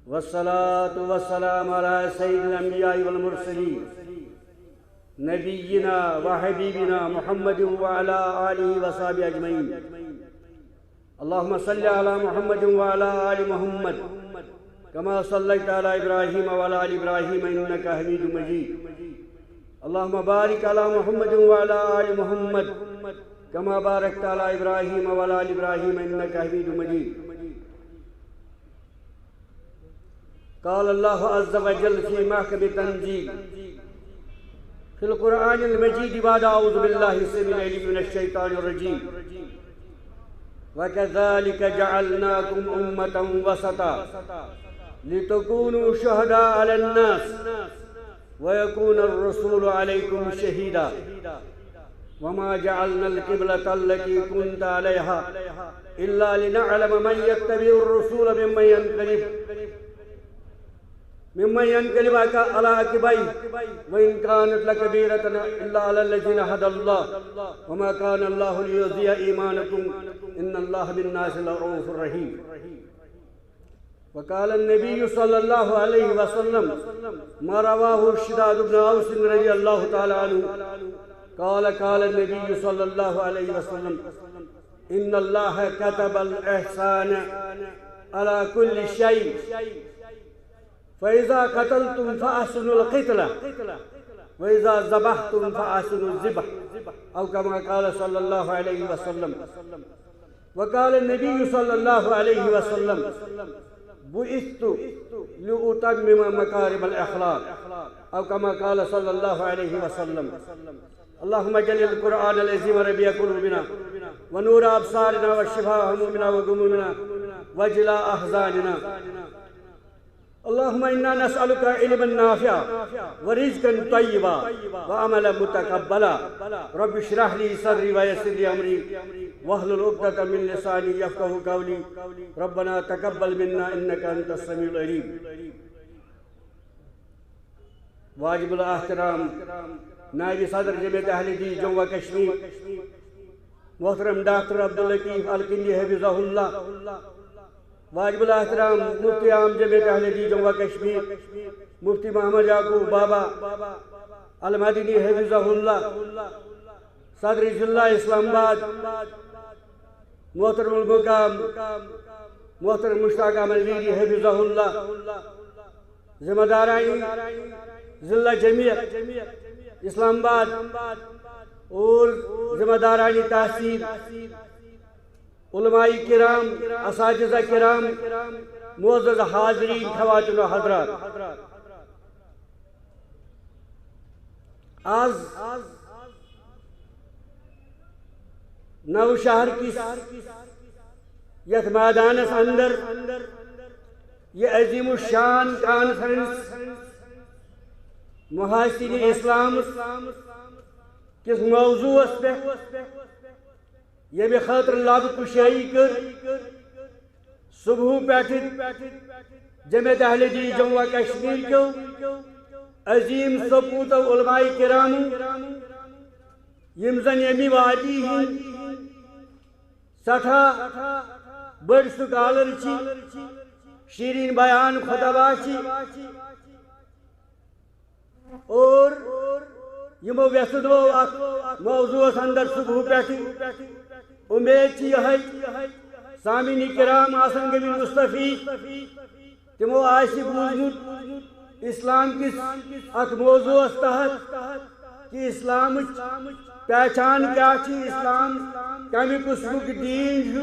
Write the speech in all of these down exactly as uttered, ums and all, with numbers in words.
والصلاة والسلام على سيد الأنبياء والمرسلين، نبينا وحبيبنا محمد وعلى آله وصحبه أجمعين. اللهم صل على محمد وعلى آل محمد، كما صليت على إبراهيم وعلى آل إبراهيم إنك حميد مجيد. اللهم بارك على محمد وعلى آل محمد، كما باركت على إبراهيم وعلى آل إبراهيم إنك حميد مجيد. قال الله عز وجل في محكم التنزيل في القرآن المجيد بعد أعوذ بالله السميع العليم من الشيطان الرجيم: وكذلك جعلناكم أمة وسطا لتكونوا شهداء على الناس ويكون الرسول عليكم شهيدا وما جعلنا القبلة التي كنت عليها إلا لنعلم من يتبع الرسول ممن ينقلب ممن ينقلب على عقبيه وإن كانت لكبيرة إلا على الذين هدى الله وما كان الله ليضيع إيمانكم إن الله بالناس لرءوف رحيم. وقال النبي صلى الله عليه وسلم ما رواه شداد بن أوس رضي الله تعالى عنه قال: قال النبي صلى الله عليه وسلم: إن الله كتب الإحسان على كل شيء، فإذا قتلتم فأحسنوا القتلة، وإذا ذبحتم فأحسنوا الذبح، أو كما قال صلى الله عليه وسلم. وقال النبي صلى الله عليه وسلم: بعثت لأتمم مكارم الأخلاق، أو كما قال صلى الله عليه وسلم. اللهم اجعل القرآن العظيم ربيع قلوبنا ونور أبصارنا وشفاء همومنا وغمومنا وجلاء أحزاننا. اللهم إنا نسألك علما نافعا ورزقا طيبا وعملا متقبلا. رب اشرح لي صدري ويسر لي أمري واحلل عقدة من لساني يفقهوا قولي. ربنا تقبل منا إنك أنت السميع العليم. واجب الاحترام نائب صدر جمعیت اہل حدیث جموں و کشمیر محترم ڈاکٹر عبداللطیف الکنڈی حفظہ اللہ، واجب الاحترام مفتی عام جمعیت اہل حدیث جموں و کشمیر مفتی محمد یعقوب بابا المدنی حفظہ اللہ، صدر ضلع اسلام آباد محترم المقام محترم مشتاق احمد ویری حفظہ اللہ، ذمہ داران ضلع جمعیت اسلام آباد اور ذمہ داران تحصیل، علماء کرام، اساتذہ کرام، معزز حاضرین، خواتین و حضرات، آز نو شہر کس یتھ میدانس اندر یہ عظیم الشان کانفرنس محاسن اسلام کس موضوعس پہ، ییٚمہِ خٲطرٕ لب کشٲیی کٔر صبح پٮ۪ٹھ جمعیت اہل حدیث جموں و کشمیر کیو عظیم سپوتو علماء کرامو، یِم زن ییٚمہِ وادی ہٕنٛدۍ سٮ۪ٹھاہ بٔڑۍ سکالر چھِ، شیرین بیان خطبہ چھِ، اور یِمو ویژھو اتھ موضوعس اندر صبح پٮ۪ٹھٕ۔ امید چھِ یِہے، سامعین کرام آسن گٔمٕتۍ مستفید، تِمو آسہِ بوٗزمُت اسلام کِس اتھ موضوعس تحت کہِ اسلامٕچ پہچان کیٛاہ چھِ، اسلام کمہِ قٕسمُک دیٖن چھُ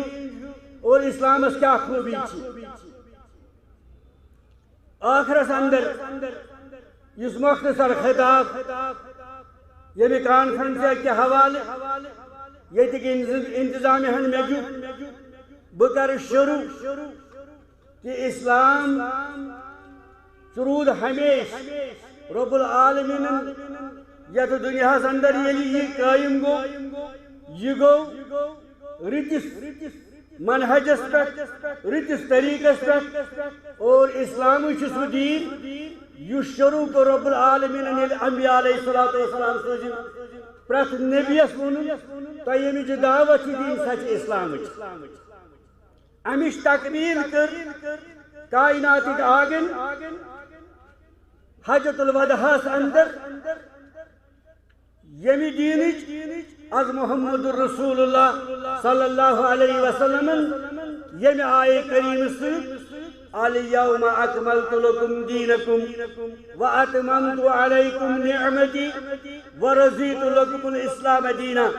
اور اسلامس کیٛاہ خوٗبی چھِ۔ ٲخرس اندر یُس مختصر خطاب ییٚمہِ کانفرنسہِ کہِ حوالہٕ ییٚتِکۍ انتظ-، انتظامیہ ہن مےٚ دیُت، بہٕ کرٕ شروع کہِ اسلام چروٗد ہمیشہٕ رب العالمینن یتھ دُنیاہس اندر ییٚلہِ یہِ قٲیِم گوٚو، یہِ گوٚو رٕتِس منہجس پٮ۪ٹھ، رٕتِس طریٖقس پٮ۪ٹھ۔ اور اسلامٕے چھُ سُہ دیٖن یُس شروٗع کوٚر رب العالمینن ییٚلہِ انبیاء علیہ الصلوۃ والسلام سوٗزِن۔ پرٛٮ۪تھ نبیَس ووٚنُن، تۄہہِ ییٚمِچ دعوت چھِ دِنۍ، سۄ چھِ اسلامٕچ۔ امِچ تکمیٖل کٔر کائناتٕکۍ آگن حجۃ الوداعس اندر ییٚمہِ دیٖنٕچ از محمد رسول اللہ صلی اللہ علیہ وسلمن ییٚمہِ آیہِ کریٖمہٕ سۭتۍ الیوم اکملت لکم دینکم واتممت علیکم نعمتی ورضیت لکم الاسلام دینا۔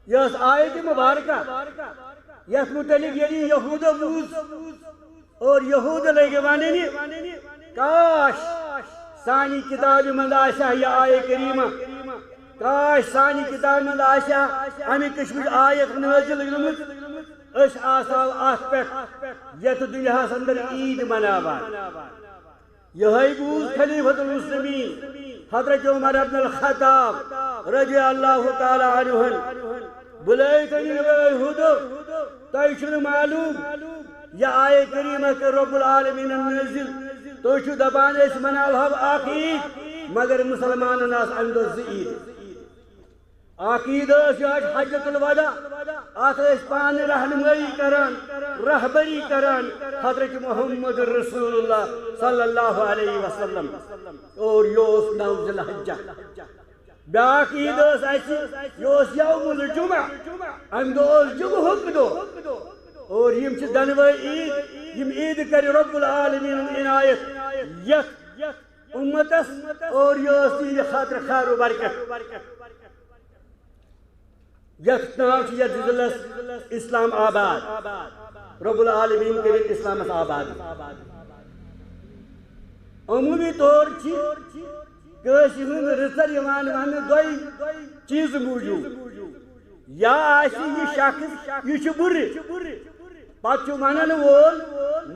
یہِ ٲس آیت مبارکہ، یتھ متعلق ییٚلہِ یہودو بوٗز اور یہود لٔگۍ وننہِ، کاش سانہِ کتابہِ منٛز آسہِ ہا یہِ آیہ کریمہ، کاش سانہِ کتابہِ منٛز آسہِ ہا امہِ قٕسمٕچ آیت نٲزِل گٔمٕژ، أسۍ آسہو اتھ پٮ۪ٹھ یتھ دُنیاہس اندر عید مناوان۔ یہے بوٗز خلیفۃ المسلمین حضرت عمر ابن الخطاب رضی اللہ تعالی عنہن۔ بُلٲوِتھ أنِن یِہوٚے ہُدٕ، تۄہہِ چھُنہٕ معلوٗم، یہِ آیہِ کریٖمہ کٔر رب العالمیٖنن نٲزِل۔ تُہۍ چھِو دَپان أسۍ مناوہو اکھ عیٖد، مگر مُسلمانن آسہٕ اَمہِ دۄہ زٕ عیٖدٕ۔ اکھ عیٖد ٲس یہِ حج، حجۃ الوداع، اَتھ ٲسۍ پانہٕ رہنمٲیی کران، رہبری کران حضرت محمد رسول اللہ صلی اللہ علیہ وسلم، اور یہِ اوس نو ذی الحجہ۔ بیاکھ عید ٲس اسہِ، یہِ اوس یوم الجمعہ، امہِ دۄہ اوس جمعہُک دۄہ۔ اور یِم چھِ دۄنوے عید، یِم عید کرِ رب العالمین عنایت یتھ امتس، اور یہِ ٲس تِہنٛدِ خٲطرٕ خیر و برکت۔ یتھ ناو چھُ یتھ ضلعس اسلام آباد۔ رب العالمین کٔرِن اسلامس آباد۔ عمومی طور چھِ کٲنٛسہِ ہُنٛد رٕژر یِوان وننہٕ دۄیہِ چیٖزٕ موٗجوٗب۔ یا آسہِ یہِ شخص، یہِ چھُ بُرٕ، پتہٕ چھُ ونن وول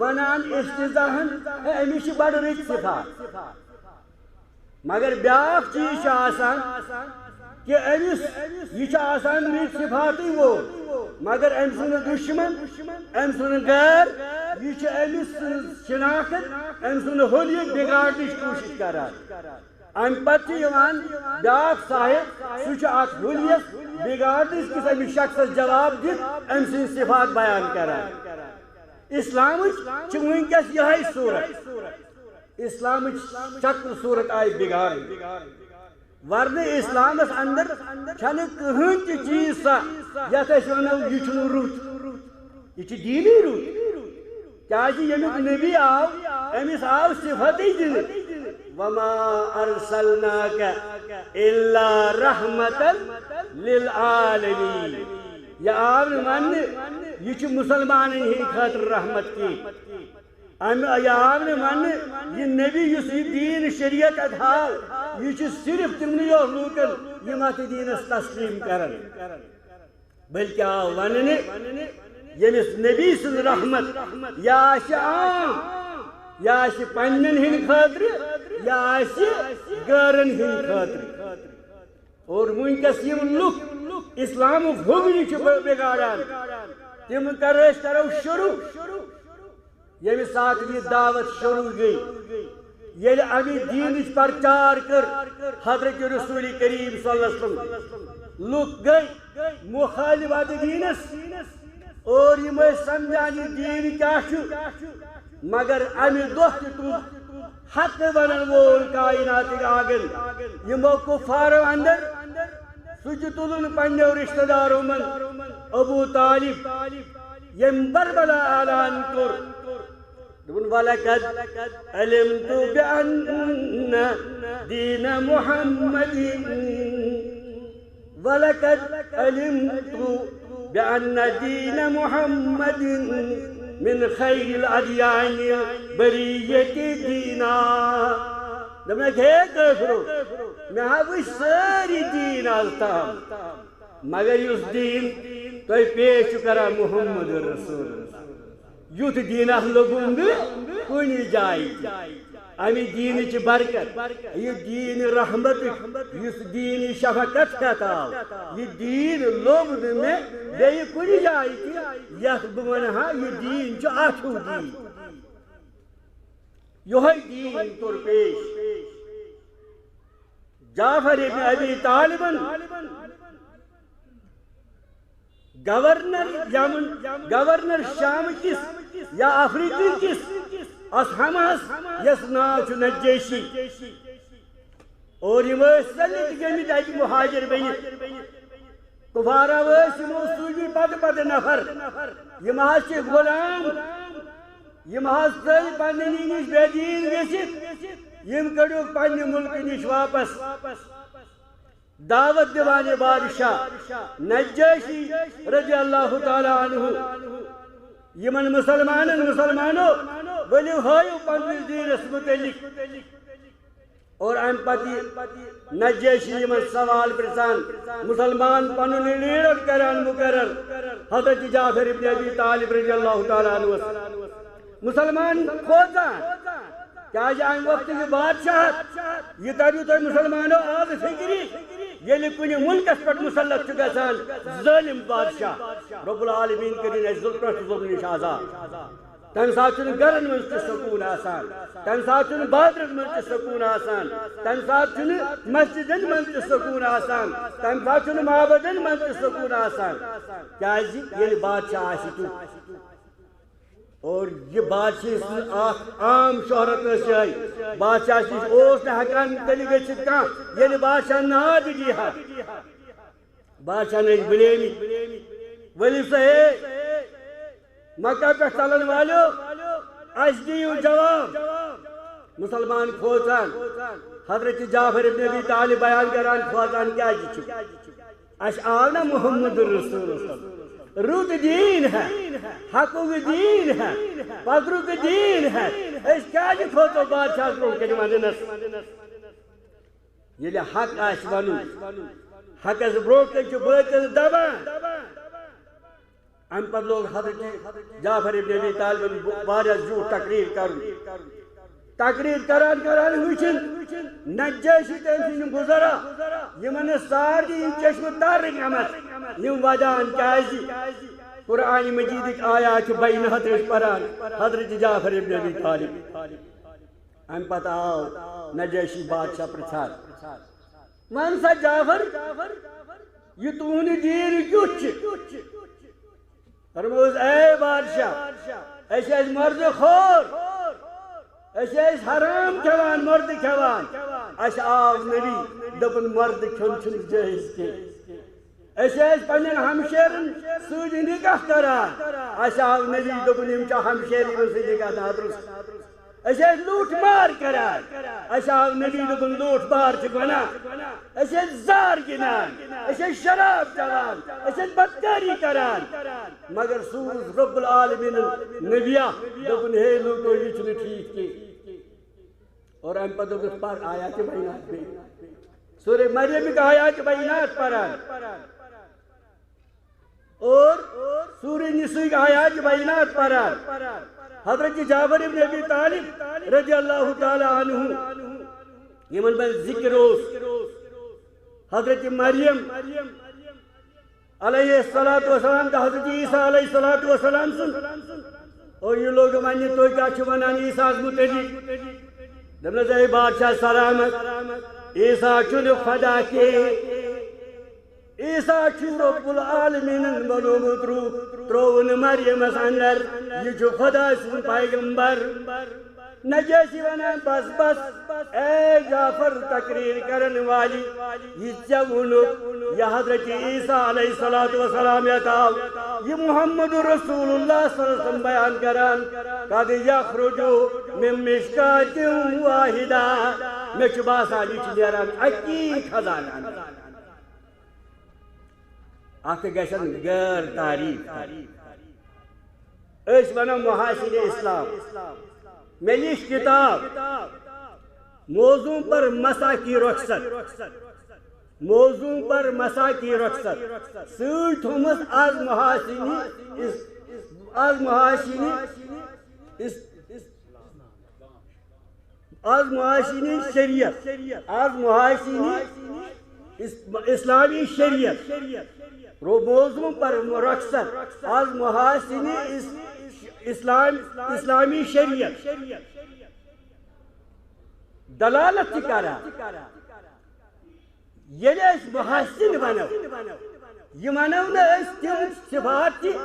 ونان استحزاہن، "ہے، أمِس چھِ بڑٕ رٕتۍ صفات۔" مگر بیاکھ چیٖز چھُ آسان کہِ أمِس، یہِ چھُ آسان رٕتۍ صفاتٕے وول، مگر أمۍ سُنٛد دُشمن، أمۍ سُنٛد غیر، یہِ چھُ أمِس سٕنٛز شناخت، أمۍ سُنٛد حلیہ بگاڑنٕچ کوٗشش کران۔ امہِ پتہٕ چھُ یِوان بیاکھ صاحب، سُہ چھُ اتھ حلیس بگاڑنس کِس أمِس شخصس جواب دِتھ أمۍ سٕنٛدۍ صفات بیان کران۔ اسلامٕچ چھِ وٕنکیٚس یِہے صورت۔ اسلامٕچ شکل صورت آیہِ بگاڑنہٕ۔ ورنہٕ اسلامس اندر چھنہٕ کٕہٕنۍ تہِ چیٖز سۄ یتھ أسۍ ونو یہِ چھُنہٕ رُت۔ یہِ چھُ دیٖنٕے رُت۔ کیازِ ییٚمیُک نبی آو، أمِس آو صفتے دِنہٕ، "وما ارسلناک الا رحمتا للعالمین۔" یہِ آو نہٕ وننہٕ، یہِ چھُ مُسلمانن ہٕنٛدِ خٲطرٕ رحمت کینٛہہ۔ امہِ، یہِ آو نہٕ وننہٕ، یہِ نبی یُس یہِ دیٖن شریعت اتہِ ہاو، یہِ چھُ صرف تِمنٕے یوت لوٗکن یِم اتھ دیٖنس تسلیٖم کرن۔ بلکہ آو وننہٕ، ییٚمِس نبی سٕنٛز رحمت یا آسہِ عام، یا آسہِ پننٮ۪ن ہٕنٛدِ خٲطرٕ، یا آسہِ غٲرن ہٕنٛدِ خٲطرٕ۔ اور وٕنکیٚس یِم لُکھ اسلامُک حُکم چھِ بِ-، بِگاڑان، تِم کر، أسۍ کرو شروع۔ ییٚمہِ ساتہٕ یہِ دعوت شروع گٔے، ییٚلہِ اَمہِ دیٖنٕچ پرچار کٔر حضرت رسول کریم صلی اللہ علیہ وسلم، لُکھ گٔے مخالف اتھ دیٖنس، اور یِم ٲسۍ سمجھان یہِ دیٖن کیٛاہ چھُ، مگر اَمہِ دۄہ تہِ تُل حق ونن وول کائناتٕکۍ آگن، یِمو کفارو اندر، سُہ تہِ تُلُن پننیو رشتہ دارو منٛز ابو طالب، ییٚمۍ بربلا اعلان کوٚر، دوٚپُن، "ولقد علمت بأن دین محمد، ولقد علمت بأن دین محمد من خیر الادیان البریہ دینا۔" دوٚپنکھ، "ہے کٲفرو، مےٚ ہا وٕچھ سٲری دیٖن از تام، مگر یُس دیٖن تۄہہِ پیش چھُ کران محمد رسول اللہ، یُتھ دیٖنہ لوٚبُم نہٕ کُنہِ جایہِ تہِ۔ امہِ دیٖنٕچ برکت، یہِ دیٖن رحمتٕچ، یُس دیٖن شفقت ہٮ۪تھ آو، یہِ دیٖن لوٚب نہٕ مےٚ بیٚیہِ کُنہِ جایہِ تہِ، یتھ بہٕ ونہٕ ہا، یہِ دیٖن چھُ اتھ ہیوٗ دیٖن۔" یِہوٚے دیٖن توٚر پیش۔ جعفر ابن ابی طالبن، گورنر یمن، گورنر شام کِس یا افریقہ کِس اصحمس، یس ناو چھُ نجاشی۔ اور یِم ٲسۍ سٲلِم تہِ گٔمٕتۍ اَتہِ مہاجر بٔنِتھ۔ کفارا ٲسۍ یِمو سوٗزمٕتۍ پتہٕ پتہٕ نفر۔ یِم حظ چھِ غلام، یِم حظ ژٔلۍ پننہِ نِش بے دیٖن گٔژھِتھ، یِم کٔڑِکھ پننہِ مُلکہٕ نِش واپس۔ دعوت دِوان یہِ بادشاہ نجاشی رضی اللہ تعالیٰ عنہ یِمن مسلمانن، مسلمانو، ؤلِو ہٲیِو پننِس دیٖنس متعلق۔ اور امہِ پتہٕ یہِ نجاشی یِمن سوال پرژھان، مسلمان پنُن لیڈر کران مقرر، حضرت جعفر ابن ابی طالب رضی اللہ تعالیٰ عنہ۔ مسلمان کھوژان، کیازِ امہِ وقتہٕ یہِ بادشاہت، یہِ تریو تۄہہِ مسلمانو آز فکرِ، ییٚلہِ کُنہِ مُلکس پٮ۪ٹھ مسلط چھُ گژھان ظٲلم بادشاہ، رب العالمین کٔرِن اَسہِ ظُل-، پرٛٮ۪تھ ظُلمہٕ نِش آزاد۔ تمہِ ساتہٕ چھُنہٕ گرن منٛز تہِ سکوٗن آسان، تمہِ ساتہٕ چھُنہٕ بازرن منٛز تہِ سکوٗن آسان، تمہِ ساتہٕ چھُنہٕ مسجدن منٛز تہِ سکوٗن آسان، تمہِ ساتہٕ چھُنہٕ معبدن منٛز تہِ سکوٗن آسان۔ کیازِ؟ ییٚلہِ بادشاہ آسہِ تیُتھ۔ اور یہِ بادشاہی سٕنٛز اکھ عام شہرت ٲس یِہے۔ بادشاہس نِش اوس نہٕ ہٮ۪کان تیٚلہِ گٔژھِتھ کانٛہہ، ییٚلہِ بادشاہ ناد دِیہِ ہا۔ بادشاہن ٲسۍ بُلیمٕتۍ، ؤلِو سا ہے، مکہ پٮ۪ٹھ ژلن والیو، اَسہِ دِیِو جواب۔ مسلمان کھوژان، حضرت جعفر ابن ابی طالب بیان کران، کھوژان کیازِ چھِ؟ اَسہِ آو نہ محمد رسول اللہ۔ رُت دیٖن ہے، حقُک دیٖن ہے، پدرُک دیٖن ہے۔ أسۍ کیازِ کھوژو بادشاہس برونٛہہ کنہِ وننس؟ ییٚلہِ حق آسہِ ونُن، حقس برونٛہہ کنہِ چھُ بٲطل دبان۔ امہِ پتہٕ لوگ حضرت جعفر ابن ابی طالبن واریاہ زیوٗٹھ تقریر کرُن۔ تقریر کران کران وٕچھِن نجاشی تٔمۍ سٕنٛدۍ بُزرا، یِمن نہٕ سارنٕے یِم چشمہٕ ترٕنۍ آمٕژ، یِم ودان کیازِ؟ قرآن مجیدٕکۍ آیات چھِ بینات ٲسۍ پران حضرت جعفر ابن ابی طالب۔ امہِ پتہٕ آو نجاشی بادشاہ پرژھان، ون سا جعفر، یہِ تُہُنٛد دیٖن کیُتھ چھُ؟ فرمووُس، اے بادشاہ، أسۍ ٲسۍ مردٕ خور، أسۍ ٲسۍ حرام کھٮ۪وان، مردٕ کھٮ۪وان۔ اَسہِ آو نبی، دوٚپُن، مردٕ کھیوٚن چھُنہٕ جٲیز کینٛہہ۔ أسۍ ٲسۍ پننٮ۪ن ہمشیرن سۭتۍ نکاح کران۔ اَسہِ آو نبی، دوٚپُن، یِم چھِ ہمشیر، یِمن سۭتۍ نکاح نادرُست۔ أسۍ ٲسۍ لوٗٹھ مار کران۔ اَسہِ آو نبی دوٚپُن، لوٗٹھ مار چھِ گۄناہ۔ أسۍ ٲسۍ زار گِنٛدان، أسۍ ٲسۍ شراب چٮ۪وان، أسۍ ٲسۍ بدکٲری کران۔ مگر سوٗز رب العالمیٖنن نبیا، دوٚپُن، ہے لوٗکو، یہِ چھُنہٕ ٹھیٖک کینٛہہ۔ اور امہِ پتہٕ دوٚپُس، پر آیات بینات بیٚیہِ۔ سورہ مریم آیات بینات پران۔ اور سورہ نساء آیات بینات پران۔ حضرت جعفر ابن ابی طالب رضی اللہ تعالیٰ عنہ، یِمن منٛز ذکر اوس، حضرت مریم علیہ الصلوۃ والسلام تہٕ حضرت عیسیٰ علیہ الصلوۃ والسلام سُنٛد۔ اور یہِ لوگ وننہِ، تُہۍ کیٛاہ چھِو ونان عیسیٰ ہس مُتعلق؟ دوٚپنس، اے بادشاہ سلامت، عیسیٰ چھُنہٕ خدا کینٛہہ۔ عیسیٰ چھُ رب العالمیٖنن بنوومُت روح، ترٛووُن مریمس اندر۔ یہِ چھُ خدا سُنٛد پیغمبر۔ نجاشی ونان، بس بس، اے جعفر تقریر کرن والی، یہِ ژےٚ ووٚنُکھ، یہِ حضرت عیسیٰ علیہ الصلوۃ والسلام یتھ آو، یہِ محمد رسول اللہ صلی اللہ علیہ وسلم بیان کران، قد یخرج من مشکاۃ واحدہ، مےٚ چھُ باسان، یہِ چھُ نیران اکی خزانہٕ اندر۔ اتھ گژھن غٲر تعریف کرٕنۍ۔ أسۍ ونو محاسن اسلام۔ مےٚ لیچھ کتاب موضوع پر مساکی رخصت، موضوع پر مساکی رخصت سۭتۍ تھوٚمُت از محاسن اس-، از محاسن اس-، از محاسن شریعت، از محاسن اس-، اسلامی شریعت، رو موضوع پر رخصت، از محاسن اس-، اسلام، اسلامی شریعت دلالت تہِ کران۔ ییٚلہِ أسۍ محاسن ونو، یہِ ونو نہٕ أسۍ تِم صفات تہِ،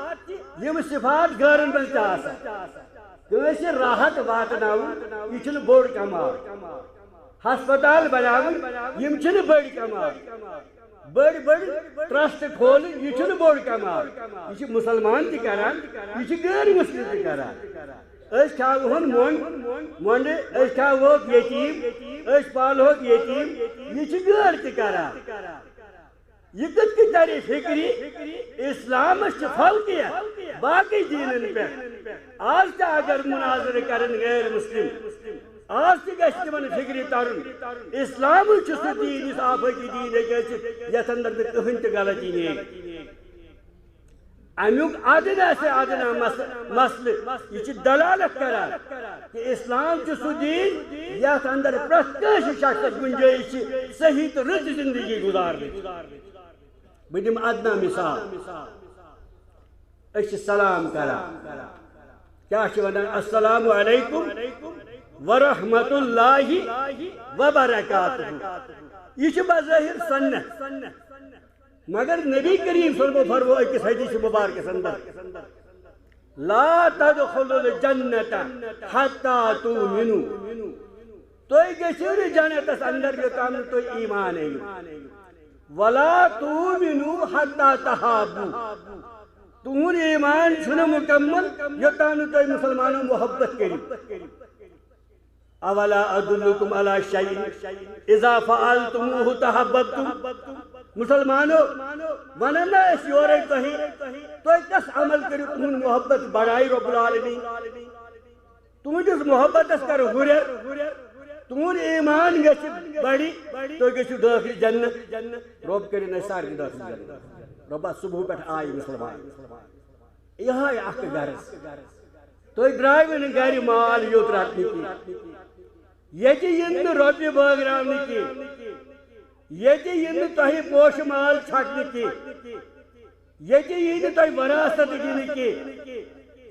یِم صفات غٲرن منٛز تہِ آسان۔ کٲنٛسہِ راحت واتناوُن، یہِ چھُنہٕ بوٚڑ کمال۔ ہسپتال بناوٕنۍ، یِم چھِنہٕ بٔڑۍ کمال۔ بٔڑۍ بٔڑۍ ٹرسٹ کھولٕنۍ، یہِ چھُنہٕ بوٚڑ کمال۔ یہِ چھِ مُسلمان تہِ کران، یہِ چھِ غٲر مُسلِم تہِ کران۔ أسۍ کھیاوہون مۄنٛڈ، مۄنٛڈٕ، أسۍ کھیاوہوکھ یتیٖم، أسۍ پالہوکھ یتیٖم، یہِ چھِ غٲر تہِ کران۔ یہِ کِتھ کٔنۍ ترِ فِکرِ؟ اِسلامَس چھِ فوقیت باقٕے دیٖنَن پٮ۪ٹھ۔ آز تہِ اگر مُناظرٕ کَرَن غیر مُسلِم، آز تہِ گژھِ تِمَن فِکرِ تَرُن، اِسلامٕے چھُ سُہ دیٖن یُس آفٲقی دیٖن ہیٚکہِ ٲسِتھ، یَتھ اَندَر نہٕ کٕہٕنۍ تہِ غلطی نیرِ۔ اَمیُک ادنیٰ سے ادنیٰ مس-، مسلہٕ، یہِ چھِ دلالت کران کہِ اسلام چھُ سُہ دیٖن یَتھ اندر پرٛٮ۪تھ کٲنٛسہِ شخصس گُنجٲیِش چھِ صحیح تہٕ رٕژ زندگی گُزارنٕچ۔ بہٕ دِمہٕ ادنیٰ مثال۔ أسۍ چھِ سلام کران، کیٛاہ چھِ وَنان؟ السلام علیکم ورحمۃ اللہ وبرکاتہ۔ یہِ چھُ بظٲہِر سنت۔ مگر نبی کریم صلی اللہ علیہ وسلم فرمو أکِس حدیث مبارکس اندر، "لا تدخلوا الجنة حتى تؤمنوا"، تُہۍ گٔژھِو نہٕ جنتس اندر یوٚتام نہٕ تُہۍ ایمان أنِو۔ "ولا تؤمنوا حتى تحابوا"، تُہُنٛد ایمان چھُنہٕ مکمل یوٚتام نہٕ تُہۍ مُسلمانو محبت کٔرِو۔ "اولا ادلکم علی شیء اذا فعلتموہ تحاببتم"۔ مُسلمانو، ونان نہ أسۍ یورے تۄہہِ، تُہۍ کس عمل کٔرِو تُہُنٛد محبت بڑایہِ رب العالمین؟ تُہنٛدِس محبتس کر ہُرٮ۪ر، تُہُنٛد ایمان گژھِ بڑِ، تُہۍ گٔژھِو دٲخل جنت۔ رب کٔرِن أسۍ سارنٕے دٲخل جنت۔ ربا صبحہٕ پٮ۪ٹھ آیہِ مُسلمان۔ یِہوٚے اکھ غرض۔ تُہۍ درٛایوٕ نہٕ گرِ مال یوٚت رٹنہِ کینٛہہ۔ ییٚتہِ یِن نہٕ رۄپیہِ بٲگراونہِ کینٛہہ۔ ییٚتہِ یِن نہٕ تۄہہِ پوشہٕ مال ژھٹنہِ کینٛہہ۔ ییٚتہِ یی نہٕ تۄہہِ وراثت دِنہٕ کینٛہہ۔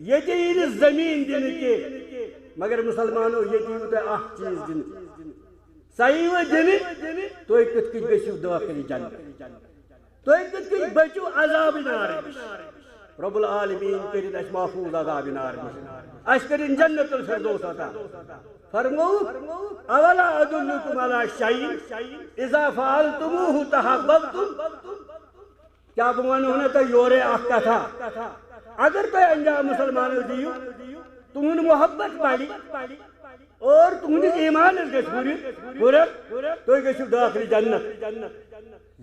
ییٚتہِ یی نہٕ زٔمیٖن دِنہٕ کینٛہہ۔ مگر مُسلمانو، ییٚتہِ یِیوٕ تۄہہِ اکھ چیٖز دِنہٕ۔ سۄ ییٖوٕ دِنہٕ، تُہۍ کِتھ کٔنۍ گٔژھِو دٲخل جنت؟ تُہۍ کِتھ کٔنۍ بٔچِو عذابِ نارٕ نِش؟ رب العالمین کٔرِن اَسہِ محفوٗظ عذابِ نارٕ نِش۔ اَسہِ کٔرِن جنت الفردوس عطا۔ فرمووُکھ، "اولا ادلکم علی شیء اذا فعلتموہ تحاببتم"۔ کیٛاہ بہٕ وَنہو نہ تۄہہِ یورے اکھ کتھا؟ اگر تُہۍ انجام مُسلمانو دِیِو، تُہُنٛد محبت بڑِ، اور تُہٕنٛدِس ایمانس گژھِ ہُرِ-، ہُرٮ۪ر، تُہۍ گٔژھِو دٲخل جنت۔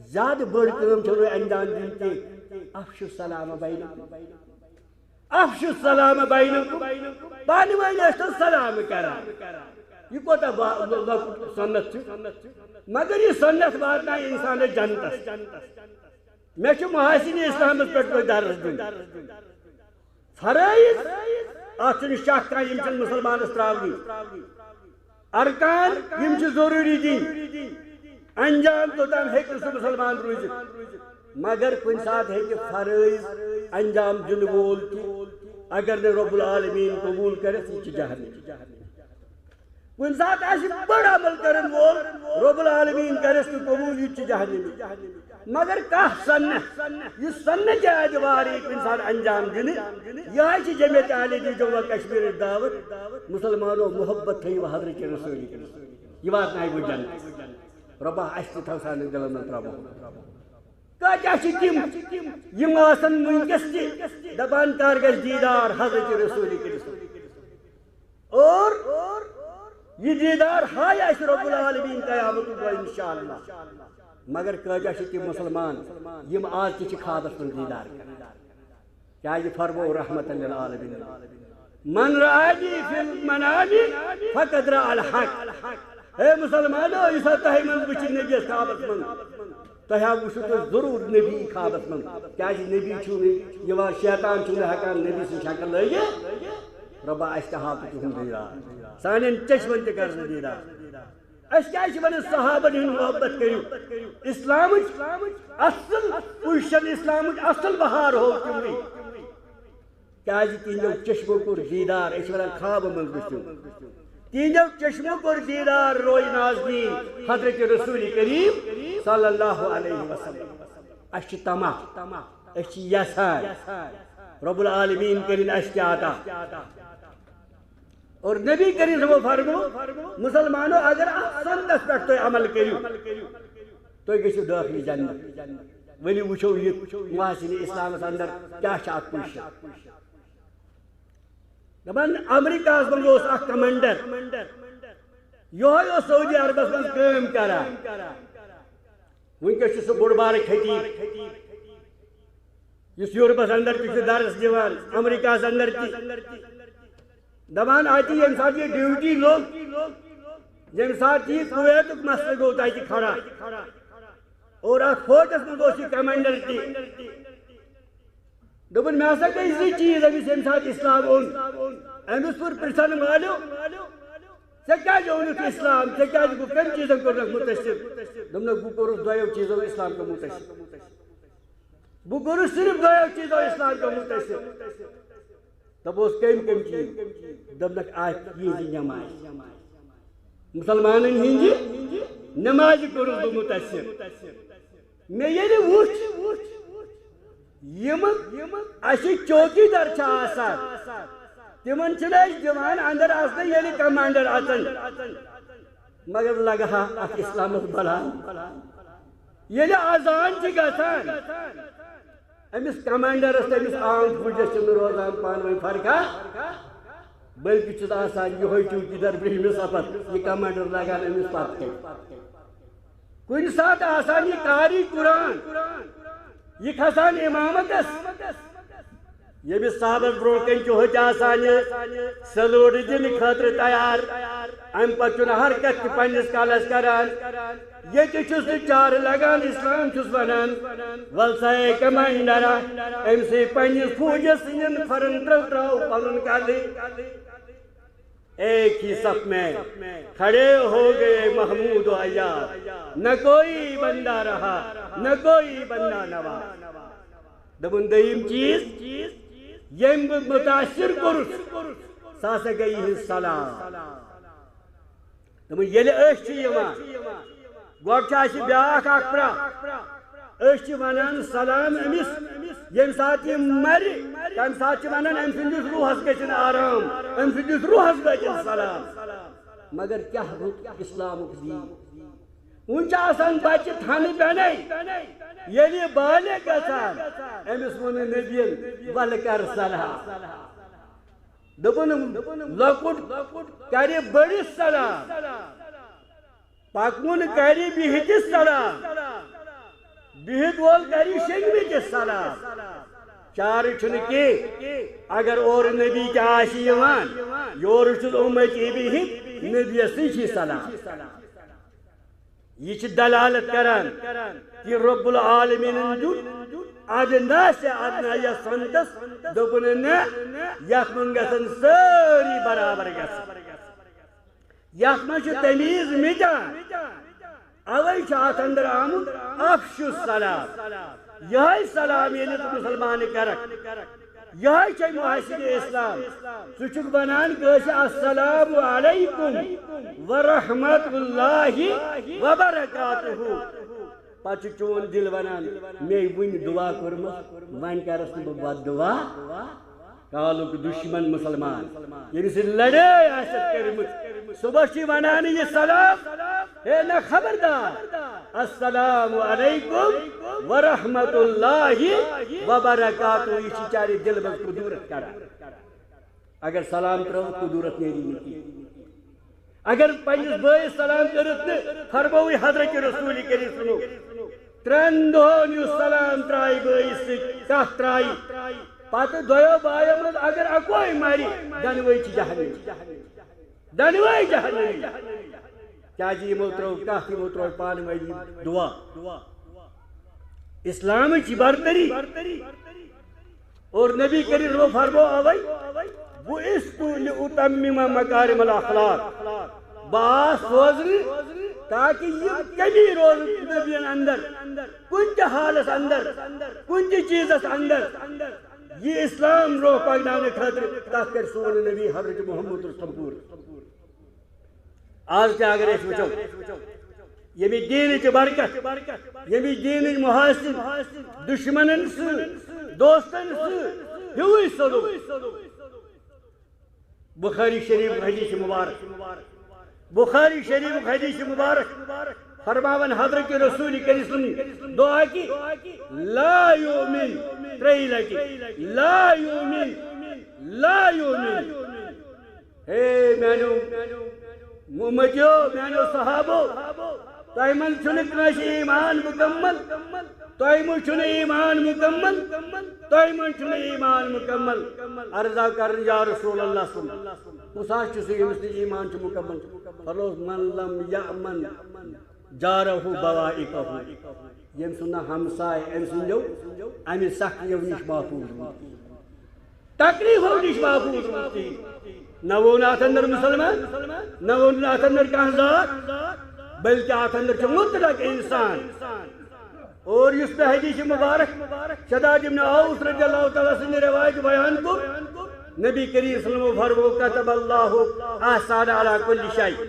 زیادٕ بٔڑ کٲم چھو نہٕ انجام دِنۍ کینٛہہ۔ افشوا السلام بینکم۔ افشوا السلام بینکم۔ پانہٕ ؤنۍ ٲسۍ تو سلام کران۔ یہِ کوٗتاہ با-، لۄکُٹ سنت چھُ۔ مگر یہِ سنت واتنایہِ انسانس جنتس۔ مےٚ چھُ محاسن اسلامس پٮ۪ٹھ تۄہہِ درس دیُن۔ فرٲیض، اتھ چھُنہٕ شک کانٛہہ، یِم چھِنہٕ مُسلمانس ترٛاونی۔ ارکان، یِم چھِ ضروٗری دِنۍ۔ انجام توٚتام ہیٚکہِ نہٕ سُہ مُسلمان روٗزِتھ۔ مگر کُنہِ ساتہٕ ہیٚکہِ فرٲیض انجام دِنہٕ وول تہِ، اگر نہٕ رب العالمین قبوٗل کرٮ۪س، یہِ چھِ جہنمی۔ کُنہِ ساتہٕ آسہِ بٔڑ عمل کرن وول، رب العالمین کرٮ۪س نہٕ قبوٗل، یہِ تہِ چھُ جہنمی۔ مگر کانٛہہ سنت، یہِ سنت اعتبار یی کُنہِ ساتہٕ انجام دِنہٕ، یہِ حظ چھِ جمعیت اہل حدیث جموں و کشمیرٕچ دعوت۔ مُسلمانو، محبت تھٲیِو حضرت رسول کریم، یہِ واتنایہِ بہٕ جنت۔ رۄبا، اَسہِ تہِ تھاو سانٮ۪ن دِلن منٛز ترٛاو محبت۔ کۭتیٛاہ چھِ تِم، یِم آسن وٕنکیٚس تہِ دپان، کر گژھِ دیٖدار حضرت رسول کریم۔ اور یہِ دیٖدار ہایہِ اَسہِ رب العالمین قیامتُک دۄہ انشاءاللہ۔ مگر کۭتیٛاہ چھِ تِم مُسلمان، یِم آز تہِ چھِ خوابس منٛز دیٖدار کران؟ کیٛازِ فرموو رحمتاً للعالمین، "من رآنی فی المنام فقد رأى الحق"۔ ہے مُسلمانو، یُس ہا تۄہہِ منٛز وٕچھِ نبیَس خوابس منٛز، تۄہہِ ہا وٕچھِو تُہۍ ضروٗر نبی خوابس منٛز، کیٛازِ نبی چھُنہٕ یِوان، شیطان چھُنہٕ ہٮ۪کان نبی سٕنٛز شکل لٲگِتھ۔ رۄبا، اَسہِ تہِ ہاو تہٕ تِہُنٛد دیٖدار، سانٮ۪ن چشمن تہِ کر ژٕ دیٖدار۔ أسۍ کیٛازِ چھِ وَنان صحابن ہُنٛد محبت کٔرِو؟ اسلامٕچ اصل پُزیشن، اسلامٕچ اصل بہار ہوو تِمنٕے۔ کیٛازِ تِہنٛدیو چشمو کوٚر دیٖدار، أسۍ چھِ وَنان خوابہٕ منٛز وٕچھِو۔ تِہنٛدیو چشمو کوٚر دیٖدار، روے نازنیٖن حضرت رسول کریم صلی اللہ علیہ وسلم۔ اَسہِ چھِ طمع، أسۍ چھِ یژھان رب العالمین کٔرِن اَسہِ تہِ عطا۔ اور نبی کریم صلی اللہ علیہ وسلم فرمو، مسلمانو، اگر اتھ سنتس پٮ۪ٹھ تُہۍ عمل کٔرِو، تُہۍ گٔژھِو دٲخلہِ جنت۔ ؤلِو وٕچھو یہِ محاسنہِ اسلامس اندر کیٛاہ چھِ اتھ پُشت۔ دپان امریکہس منٛز اوس اکھ کمانڈر، یہوے اوس سعودی عربس منٛز کٲم کران۔ وٕنکیٚس چھُ سُہ بوٚڑ بارٕ خطیب، یُس یورپس اندر تہِ چھُ درس دِوان، امریکہس اندر تہِ۔ دپان اتہِ ییٚمہِ ساتہٕ یہِ ڈیوٹی لوٚگ، ییٚمہِ ساتہٕ یہِ کویتُک مسلہٕ گوٚو تتہِ کھڑا، اور اتھ فوجس منٛز اوس یہِ کمانڈر تہِ۔ دوٚپُن، مےٚ ہسا گٔے زٕ چیٖز أمِس، ییٚمہِ ساتہٕ اسلام اوٚن۔ أمِس کوٚر پرژھن والیو، ژےٚ کیٛازِ اوٚنُتھ اسلام؟ ژےٚ کیٛازِ گوٚو، کٔمۍ چیٖزن کوٚرنکھ مُتٲثر؟ دوٚپنکھ، بہٕ کوٚرُس دۄیو چیٖزو اسلام کیو مُتٲثر۔ بہٕ کوٚرُس صرف دۄیو چیٖزو اسلام کیو مُتٲثر۔ دوٚپُس، کٔمۍ کٔمۍ چیٖز؟ دوٚپنکھ، اکھ یِہنٛزِ نمازِ، مسلمانن ہٕنٛزِ نمازِ کوٚرُس بہٕ مُتٲثر۔ مےٚ ییٚلہِ وُچھ، یِم، یِم اَسہِ چوکی در چھِ آسان، تِمن چھِنہٕ أسۍ دِوان اندر اژنہٕ، ییٚلہِ کمانڈر اژن۔ مگر لگہٕ ہا اتھ اسلامس بلاے۔ ییٚلہِ اذان چھِ گژھان، أمِس کمانڈرس تہٕ أمِس عام فوجس چھِنہٕ روزان پانہٕ ؤنۍ فرقہ، بلکہِ چھُس آسان یِہوٚے چوکیدار برٛونٛہمِس صفس، یہِ کمانڈر لگان أمِس پتہٕ کنہِ۔ کُنہِ ساتہٕ آسان یہِ قاری قرآن، یہِ کھسان امامتس، ییٚمِس صاحبس برونٛہہ کنہِ چھُ ہوٚتہِ آسان یہِ سلوٹ دِنہٕ خٲطرٕ تیار۔ امہِ پتہٕ چھُنہٕ حرکت تہِ پننِس کلس کران۔ ییٚتہِ چھُس نہٕ چارٕ لگان، اسلام چھُس ونان، ول سا اے کمانڈرا، أمۍ سٕے پننِس فوجس سٕنٛدٮ۪ن کھۄرن ترٛٲو ترٛاو پنُن کلہٕ۔ ایک ہی صف میں کھڑے ہو گئے محمود و عیاض، نہ کوئی بندہ رہا، نہ کوئی بندہ نوا۔ دوٚپُن، دوٚیِم چیٖز، ییٚمۍ بہٕ مُتاثر کوٚرُس، سُہ ہسا گٔے یِہٕنٛز سلام۔ دوٚپُن، ییٚلہِ أسۍ چھِ یِوان، گۄڈٕ چھُ اَسہِ بیٛاکھ اکھ پرٛاہ۔ أسۍ چھِ وَنان سلام أمِس، ییٚمہِ ساتہٕ یہِ مَرِ، تَمہِ ساتہٕ چھِ وَنان، أمۍ سٕنٛدِس روحس گژھِن آرام، أمۍ سٕنٛدِس روحس گژھِن سلام۔ مگر کیٛاہ رُت اِسلامُک دیٖن۔ وۄنۍ چھِ آسان بچہِ تھنہٕ پٮ۪نَے، ییٚلہِ یہِ بالغ گژھان، أمِس ووٚن نبیَن، "ولہٕ کر سلام۔" دوٚپُن، لۄکُٹ کرِ بٔڑِس سلام، پکوُن کرِ بِہِتِس سلام، بِہِتھ وول کرِ شیٚنگمِتِس سلام۔ چارٕ چھُنہٕ کینٛہہ، اگر اورٕ نبی تہِ آسہِ یِوان، یورٕ چھُس اُمتی بِہِتھ، نبیَسٕے چھِ سلام۔ یہِ چھِ دلالت کران کہِ رب العالمینن دیُت ادنا سے ادنا یتھ سنتس، دوٚپُن، نہ، یتھ منٛز گژھن سٲری برابر گژھٕنۍ، یتھ منٛز چھُ تمیٖز مٹان۔ اوے چھُ اتھ اندر آمُت افشُ السلام۔ یہے سلام ییٚلہِ ژٕ مسلمان کرکھ، یہے چھے محاسن اسلام۔ ژٕ چھُکھ ونان کٲنٛسہِ، "السلام علیکم ورحمۃ اللہ وبرکاتہ"۔ پتہٕ چھُ چون دل ونان، "مے وُنہِ دعا کٔرمٕژ، وۄنۍ کرس نہٕ بہٕ بد دعا۔" کالُک دشمن مسلمان، ییٚمِس سۭتۍ لڑٲے آسٮ۪کھ کٔرمٕژ، صبحس چھِ ونان یہِ سلام، "ہے نہ خبردار، السلام علیکم ورحمۃ اللہ وبرکاتہ"۔ یہِ چھِ چارِ دل منٛز کدورت کران۔ اگر سلام ترٲو، کدورت نیری نہٕ کینٛہہ۔ اگر پننِس بٲیِس سلام کٔرِتھ تہٕ فرمووٕے حضرت رسول کریم صلی اللہ علیہ وسلم، ترٛٮ۪ن دۄہن یُس سلام ترٛایہِ بٲیِس سۭتۍ، کتھ ترٛایہِ، پتہٕ دۄیو بایو منٛز اگر اکوے مرِ، دۄنوے چھِ جہنمی۔ دۄنوے جہنمی۔ کیازِ یِمو ترٲو کتھ، یِمو ترٲو پانہٕ ؤنۍ دعا۔ اسلامٕچ برتری۔ اور نبی کریم صلی اللہ علیہ وسلم فرمو اوے، "بعثت لاتمم مکارم الاخلاق"۔ بہٕ آس سوزنہٕ تاکہ یِم کمی روزن نبین اندر، کُنہِ تہِ حالس اندر، کُنہِ تہِ چیزس اندر، یہِ اسلام روح پکناونہٕ خٲطرٕ، تتھ کرِ سون نبی حضرت محمد رسول پوٗرٕ۔ آز تہِ اگر أسۍ وٕچھو، ییٚمہِ دیٖنٕچ برکت، ییٚمہِ دیٖنٕچ محاسن، دشمنن سۭتۍ، دوستن سۭتۍ ہیوٗوٕے سلوک۔ بخاری شریف حدیث مبارک، بخاری شریف حدیث مبارک فرماون حضرت رسول کریم صلی اللہ علیہ وسلم دعا کی، لا یؤمن، ترٛیٚیہِ لٹہِ، لا یؤمن، لا یؤمن۔ ہے میانیو امتیو، میانیو صحابو، تۄہہِ منٛز چھُنہٕ کٲنٛسہِ ایمان مکمل، تۄہہِ منٛز چھُنہٕ ایمان مکمل، تۄہہِ منٛز چھُنہٕ ایمان مکمل۔ عرضا کرن یا رسول اللہ صلی اللہ علیہ وسلم، کُس حظ چھُ سُہ ییٚمِس نہٕ ایمان چھُ مکمل؟ فرموس، من لم یأمن جارہ بوائقہ، ییٚمۍ سُنٛد نہٕ ہمساے أمۍ سٕنٛدیو اَمہِ سختی نِش محفوظ روٗدمُت۔ تکلیفو نِش محفوظ روٗدمُت۔ نہ ووٚن اتھ اندر مسلمان، نہ ووٚن اتھ اندر کانٛہہ ذات، بلکہ اتھ اندر چھُ مطلق انسان۔ اور یُس مےٚ حدیث مبارک شداد ابن اوس رضی اللہ تعالیٰ سٕنٛدِ روایت بیان کوٚر، نبی کریم صلی اللہ علیہ وسلم فرمو، کتب اللہ احسان علی کل شیء۔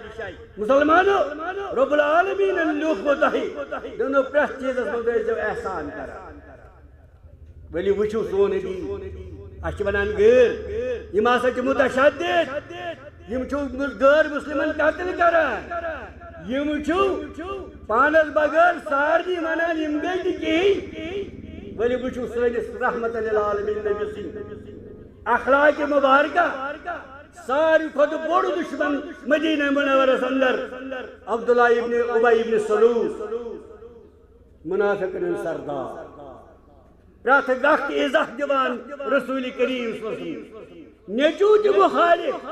مسلمانو، رب العالمین لیوٗکھ تۄہہِ، دوٚپنو پرٛٮ۪تھ چیٖزس منٛز ٲسۍزیو احسان کران۔ ؤلِو وٕچھِو سون دین۔ اَسہِ چھِ وَنان غٲر، یِم ہسا چھِ متشدد، یِم چھِ غٲر مسلمن قتل کران، یِم چھِ پانس بغٲر سارنٕے وَنان یِم گٔے نہٕ کِہیٖنۍ۔ ؤلِو وٕچھِو سٲنِس رحمت للعالمین نبی سٕنٛدۍ اخلاق مبارکہ۔ ساروی کھۄتہٕ بوٚڑ دشمن مدینہ منورس اندر عبداللہ ابن ابی ابن سلول، منافقن ہُنٛد سردار۔ پرٛٮ۪تھ وقتہٕ عزت دِوان رسول کریم صلی اللہ علیہ وسلم۔ نیٚچوٗ تہِ مخالف،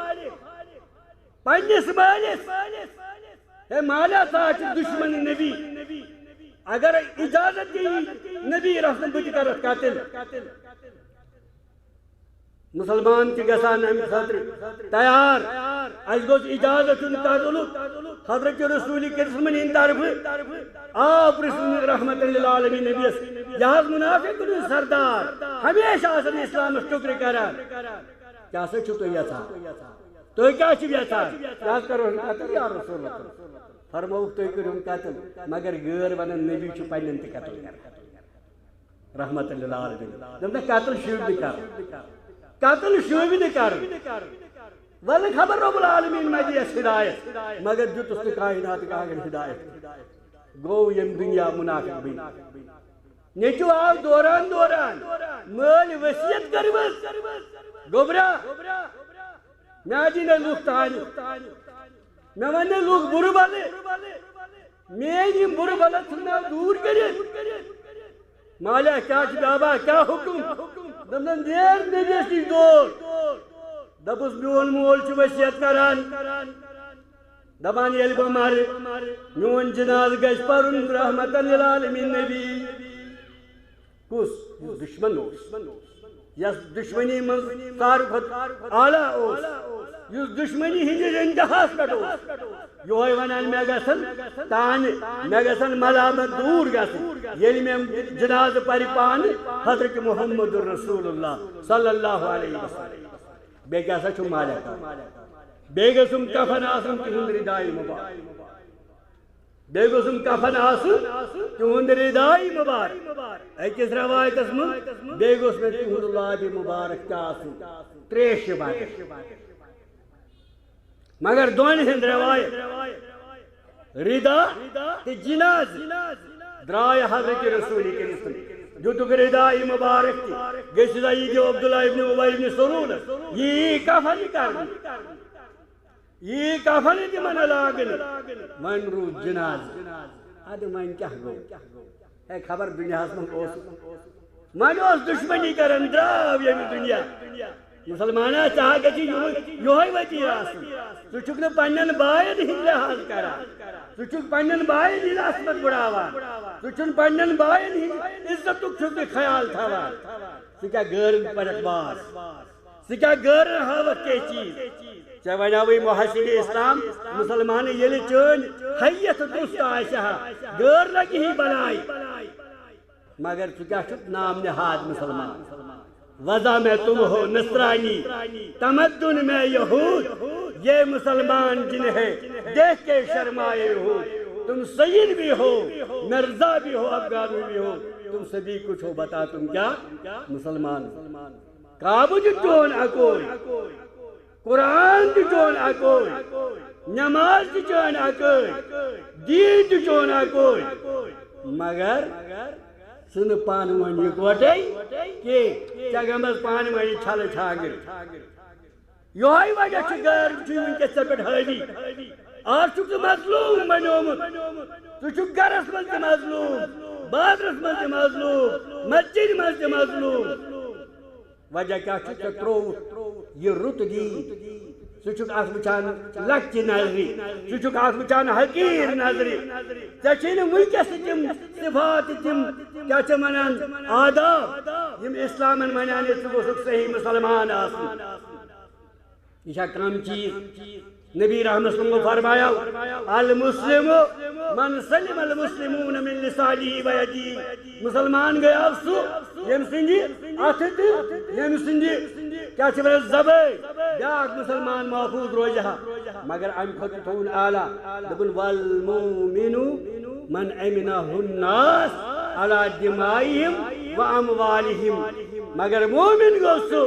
پننِس مٲلِس۔ ہے مالیٰ، ژٕ ہا چھُکھ دشمن نبی۔ اگر اجازت دی نبی رسول، بہٕ تہِ کرتھ قتل۔ مسلمان تہِ گژھان امہِ خٲطرٕ تیار۔ اسہِ گوٚژھ اجازت دیُن قتلُک حضرت رسول کریم ہٕنٛدِ طرفہٕ۔ آو پرٛژھنہٕ رحمت للعالمین نبیس، یہِ حظ منافقن ہُنٛد سردار، ہمیشہِ آسان اسلامس ٹُکرِ کران۔ کیٛاہ سا چھِو تُہۍ یژھان؟ تُہۍ کیٛاہ چھِو یژھان؟ یہِ حظ کرو قتل یا رسول اللہ۔ فرمووُکھ، تُہۍ کٔرِو قتل، مگر غٲر ونان نبی چھُ پننٮ۪ن تہِ قتل کران۔ رحمت للعالمین۔ دوٚپنَکھ، قتل شوٗبہِ نہٕ کرُن۔ قتل شوٗبہِ نہٕ کرُن۔ وَلہٕ خبر رب العالمین ما دِیَس ہدایت، مگر دیُتُس نہٕ کائنات کانٛہہ ہدایت۔ گوٚو ییٚمہِ دُنیا منافق بٔنِتھ۔ نیٚچوٗ آو دوران دوران، مٲلۍ وصیت کٔرمٕژ، گوٚبرا، مےٚ دِنَے لُکھ تانہِ۔ مےٚ وَننَے لُکھ بُرٕ بَلہٕ۔ میٲنۍ یِم بُرٕ بَلہٕ ژھٕنناو دوٗر کٔرِتھ۔ مالیٰ کیٛاہ چھُ، بابا کیٛاہ حُکُم؟ دوٚپنَن، نیر نبیَس نِش دور۔ دوٚپُس، میون مول چھُ وصیت کران، دَپان، ییٚلہِ بہٕ مَرٕ، میون جنازٕ گژھِ پَرُن رحمتاً للعالمین نبی۔ کُس؟ یُس دُشمن اوس، یَس دُشمنی منٛز ساروی کھۄتہٕ اعلیٰ اوس، یُس دُشمنی ہٕنٛدِس انتہاہَس پٮ۪ٹھ اوس، یِہوٚے وَنان، مےٚ گژھن تانہِ، مےٚ گژھن ملامت دوٗر گژھٕنۍ، ییٚلہِ مےٚ جنازٕ پَرِ پانہٕ حضرت محمد رسول اللہ صلی اللہ علیہ وسلم۔ بیٚیہِ کیٛاہ سا چھُ مالک؟ بیٚیہِ گژھُن کفن آسُن تِہُنٛد ردائی مبارک۔ بیٚیہِ گوٚژھُم کفن آسُن تِہُنٛد ردائی مبارک۔ أکِس رٮ۪وایتَس منٛز، بیٚیہِ گوٚژھ مےٚ تِہُنٛد لابِ مبارک تہِ آسُن ترٛیشہِ بدل۔ مگر دۄن ہٕنٛز رٮ۪وایت، ردا تہٕ جنازٕ، درٛاے حضرت رسول کریم صلی اللہ علیہ وسلم۔ دیُتُکھ ردائی مبارک تہِ، گٔژھِو سا یہِ دِیِو عبداللہ ابن ابی ابن سلولس، یہِ یی کفن کرنہٕ۔ یی کفن تِمن لاگنہٕ۔ وۄنۍ روٗد جنازٕ۔ اَدٕ وۄنۍ کیٛاہ گوٚو؟ ہے، خبر دُنیاہَس منٛز اوس۔ وۄنۍ اوس دُشمنی کران، درٛاو ییٚمہِ دُنیا۔ مُسلمانا، ژےٚ ہا گژھی یِہوٚے، یِہوٚے وتیرٕ آسُن۔ ژٕ چھُکھ نہٕ پننٮ۪ن باین ہُنٛد لحاظ کران۔ ژٕ چھُکھ پننٮ۪ن باین ہُنٛد عصمت بڑاوان۔ ژٕ چھُنہٕ پننٮ۪ن باین ہُنٛد عزتُک چھُکھ نہٕ خیال تھاوان۔ ژٕ کیٛاہ غٲرن پرکھ باس؟ ژٕ کیٛاہ غٲرن ہاوکھ کینٛہہ چیٖز؟ ژےٚ وَنیٛاوُے محسن اسلام، مُسلمان ییٚلہِ چٲنۍ حیت درست آسہِ ہا، غٲر لگہِ ہی بلاے۔ مگر ژٕ کیٛاہ چھُکھ نام نہاد مُسلمان؟ وضع میں تم ہو نصرانی، تمدن میں یہود، یہ مسلمان جنہیں دیکھ کے شرمائے یہود۔ تم سید بھی ہو، مرزا بھی ہو، افغان بھی ہو، تم سبھی کچھ ہو، بتا تم کیا مسلمان ہو؟ کعبہٕ چھُ چون اکوے۔ قرآن تہِ چون اکوے، نماز تہِ چون اکوے، دین تہِ چون اکوے، مگر ژٕ نہٕ پانہٕ ؤنۍ یکوٹے کینٛہہ، ژےٚ گٔمٕژ پانہٕ ؤنۍ چھلہٕ چھانٛگٕر۔ یہوے وجہ چھُ غٲر چھُے وٕنکیٚس ژےٚ پٮ۪ٹھ حٲوی۔ آز چھُکھ ژٕ مظلوم بنیومُت۔ ژٕ چھُکھ گرس منٛز تہِ مظلوم، بازرس منٛز تہِ مظلوم، مسجدِ منٛز تہِ مظلوم۔ وجہ کیٛاہ چھُ؟ ژےٚ ترووُتھ یہِ رُت دین۔ ژٕ چھُکھ اتھ وٕچھان لۄکچہِ نظرِ، ژٕ چھُکھ اتھ وٕچھان حقیٖر نظرِ۔ ژےٚ چھے نہٕ وٕنکیٚس تہِ تِم صفات، تِم کیٛاہ چھِ ونان، آداب، یِم اسلامن ونان ٲسۍ ژٕ گوٚژھُکھ صحیح مسلمان آسُن۔ یہِ چھا کم چیٖز؟ نبی رحمت صلی اللہ علیہ وسلم فرمایا، المسلم من سلم المسلمون من لسانه و یده۔ مسلمان گٔیو سُہ، ییٚمہِ سٕنٛدِ اَتھٕ تہٕ ییٚمہِ سٕنٛدِ، کیٛاہ چھِ وَنان، زبٲنۍ، بیٛاکھ مسلمان محفوظ روزِ ہا۔ مگر اَمہِ کھۄتہٕ تھوٚوُن اعلیٰ، دوٚپُن، والمؤمن من امنہ الناس علی دمائہم و اموالہم۔ مگر مومن گوٚو سُہ،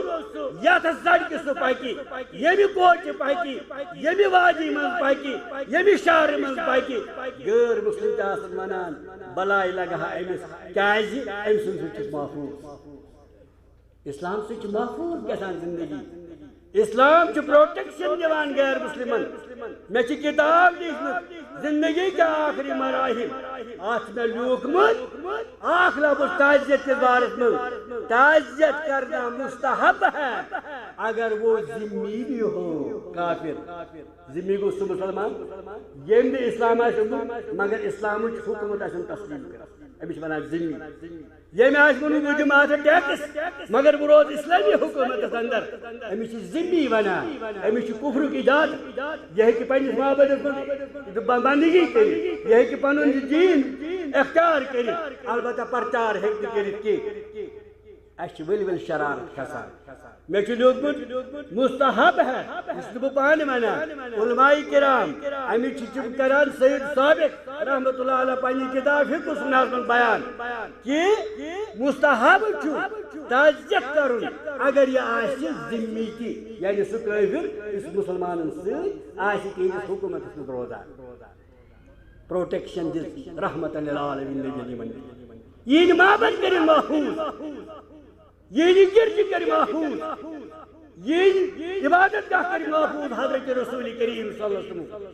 یتھ سڑکہِ سُہ پکہِ، ییٚمہِ کوچہِ پکہِ، ییٚمہِ وادی منٛز پکہِ، ییٚمہِ شہرٕ منٛز پکہِ، غٲر مسلم تہِ آسن ونان، بلاے لگہٕ ہا أمِس، کیازِ أمۍ سُنٛد سۭتۍ چھُس محفوظ۔ اسلام سۭتۍ چھِ محفوظ گژھان زندگی۔ اسلام چھُ پروٹیکشن دِوان غیر مسلمن۔ مےٚ چھِ کِتاب لیٖچھمٕژ، زندگی کے آخری مراحل۔ اتھ چھُ مےٚ لیوٗکھمُت اکھ لفظ تعزیت کِس بارس منٛز، تعزیت کرنا مستحب ہے اگر وہ ذمی بھی ہو۔ کافر، ذمی گوٚو سُہ مسلمان ییٚمۍ نہٕ اسلام آسہِ اوٚنمُت، مگر اسلامٕچ حکومت آسن تسلیم کران، أمِس چھِ ونان ذمی۔ ییٚمۍ آسہِ ووٚنمُت، بہٕ دِمہٕ اَتھ ٹیکس، مگر بہٕ روزٕ اسلٲمی حکوٗمتس اندر۔ أمِس چھِ ذمی ونان، أمِس چھُ کفرُک اجازت۔ یہِ ہیٚکہِ پننِس معبدس منٛز ب-، بندگی کٔرِتھ، یہِ ہیٚکہِ پنُن یہِ دین اختیار کٔرِتھ، البتہ پرچار ہیٚکہِ نہٕ کٔرِتھ کینٛہہ۔ اَسہِ چھِ ؤلۍ ؤلۍ شرارت کھسان۔ مےٚ چھُ لیوٗکھمُت، مستحب ہے، یہِ چھُس نہٕ بہٕ پانہٕ ونان، علماء کرام، اَمِچ چھِ تِم کران سید ثابت رحمتہ اللہ علیہ پننہِ کتاب فقہ السنہس منٛز بیان۔ کہ مستحب چھُ تعزیت کرُن، اگر یہِ آسہِ ذمی تہِ، یعنی سُہ کٲفِر یُس مسلمانن سۭتۍ آسہِ تِہنٛدِس حکومتس منٛز روزان۔ پروٹیکشن دِژ رحمتن للعالمین نبی یِمن۔ یِہنٛدۍ معبد کٔرِن محفوظ، یِہنٛدۍ گرجہِ کٔرۍ محفوظ، یِہنٛدۍ عبادت گاہ کٔرۍ محفوظ حضرت رسول کریم صلی اللہ علیہ وسلم۔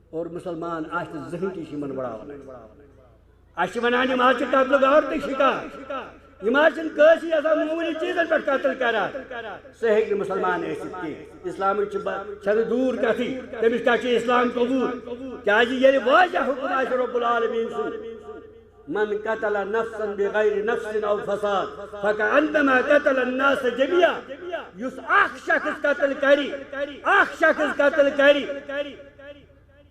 اور مسلمان آسہِ نہٕ زٕہٕنۍ تہِ چھِ یِمن بڑاوان۔ اَسہِ چھِ وَنان، یِم حظ چھِ قتلُک عورتٕکۍ شِکار، یِم حظ چھِنہٕ کٲنٛسہِ آسان معموٗلی چیٖزن پٮ۪ٹھ قتل کران۔ سُہ ہیٚکہِ نہٕ مسلمان ٲسِتھ کینٛہہ۔ اسلامٕچ چھِ ب-، چھَنہٕ دوٗر کَتھٕے، تٔمِس کیٛاہ چھُ اسلام قبوٗل؟ کیٛازِ ییٚلہِ واضح حُکم آسہِ رب العالمین سُنٛد، من قتل نفسا بغیر نفس او فساد فکأنما قتل الناس جميعا۔ یُس اکھ شخص قتل کرِ، اکھ شخص قتل کرِ،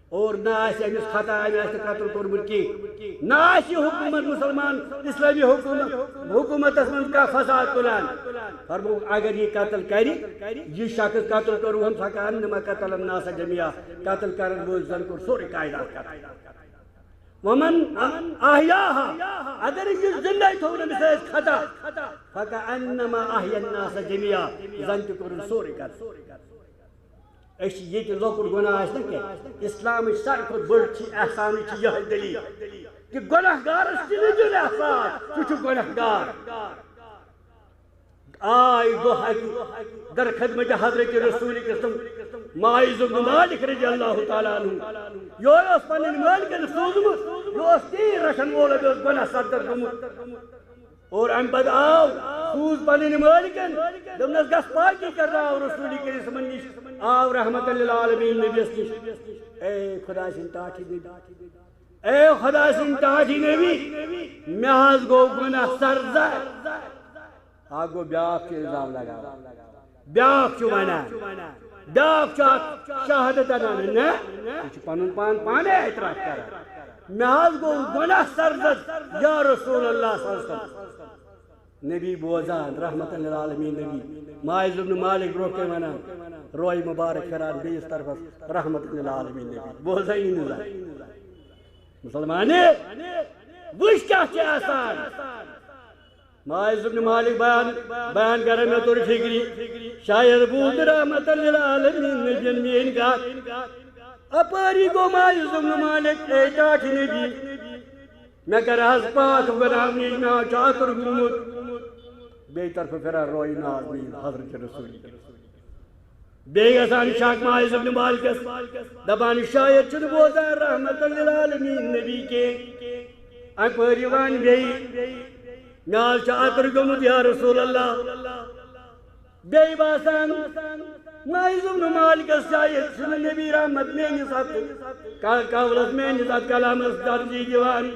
اور نہ آسہِ أمِس خطا، أمۍ آسہِ نہٕ قتل کوٚرمُت کینٛہہ، نہ آسہِ یہِ حکوٗمت مسلمان، اسلٲمی حکوٗمت، حکوٗمتس منٛز کانٛہہ فساد تُلان۔ فرمووُکھ، اگر یہِ قتل کرِ، یہِ شخص قتل کوٚرہُن، فکأنما قتل الناس جميعا، قتل کرن وول زن کوٚر سورُے کائنات قتل۔ ومن احیاها، اگر یہِ زندے تھوٚو نہٕ أمِس ٲسۍ خطا، فکأنما احیا الناس جميعا، زن تہِ کوٚرُن سورُے قتل۔ أسۍ چھِ ییٚتہِ لۄکُٹ گۄناہ آسہِ نہ کینٛہہ، اسلامٕچ ساروی کھۄتہٕ بٔڑ چھِ احسانٕچ چھِ یِہوٚے دٔلیٖل کہِ گۄناہ گارَس تہِ نہٕ دیُن احسان، سُہ چھُ گۄناہ گار۔ آے دۄہ اَکہِ در خدمت حضرت رسول کریم ماعز بن مالک رضی اللہ تعالیٰ عنہ، یہِ اوس پنٕنۍ مٲلکن سوٗزمُت، یہِ اوس تیٖر رچھن وول، بیٚیہِ اوس گۄناہ سرزد گوٚمُت۔ اور امہِ پتہٕ آو، سوٗز پنٕنۍ مٲلکن، دوٚپنس، گژھ پاکی کرناو رسول کریٖمس نِش۔ آو رحمت للعالمین نبیس نِش۔ اے خدا سٕنٛدۍ ٹاٹھۍ نبی، اے خدا سٕنٛدۍ ٹاٹھۍ نبی، مےٚ حظ گوٚو گۄناہ سرزد۔ اکھ گوٚو بیٛاکھ چھُ الزام لگاوان۔ بیٛاکھ چھُ ونان، بیٛاکھ چھُ اکھ شہادت انان، نہ، یہِ چھُ پنُن پان پانے اعتراف کران۔ مےٚ حظ گوٚو گۄناہ سرزد، یا رسول اللہ صلی اللہ علیہ وسلم۔ نبی بوزان، رحمت للعالمین نبی، ماعز ابن مالک برونٛہہ کَنہِ ونان، روے مبارک کران بیٚیِس طرفس، رحمت للعالمین نبی، بوزان یہِ نہٕ زانٛہہ۔ مسلمانہِ، وٕچھ کیٛاہ چھِ آسان۔ ماعز ابن مالک بیان، بیان کران، مےٚ توٚر فکرِ، شاید بوٗز نہٕ رحمت للعالمین نبین میٲنۍ کتھ۔ اپٲری گوٚو ماعز ابن مالک، اے ٹاٹھۍ نبی، مےٚ کر حظ پاک گۄناہ نِش، مےٚ حظ چھُ عطر گوٚمُت۔ بیٚیہِ طرفہٕ پھران رویہِ ناز میٖر حضرت رسول۔ بیٚیہِ گژھان شک ماعز ابن مالکس، دپان، شاید چھُنہٕ بوزان رحمت للعالمین نبی کینٛہہ۔ اپٲرۍ یِوان بیٚیہِ، مےٚ حظ چھُ عطر گوٚمُت یا رسول اللہ۔ بیٚیہِ باسان ماعز ابن مالکس، شاید چھُنہٕ نبی رحمت میٲنِس اتھ کا-، قولس، میٲنِس اتھ کلامس ترجیح دِوان۔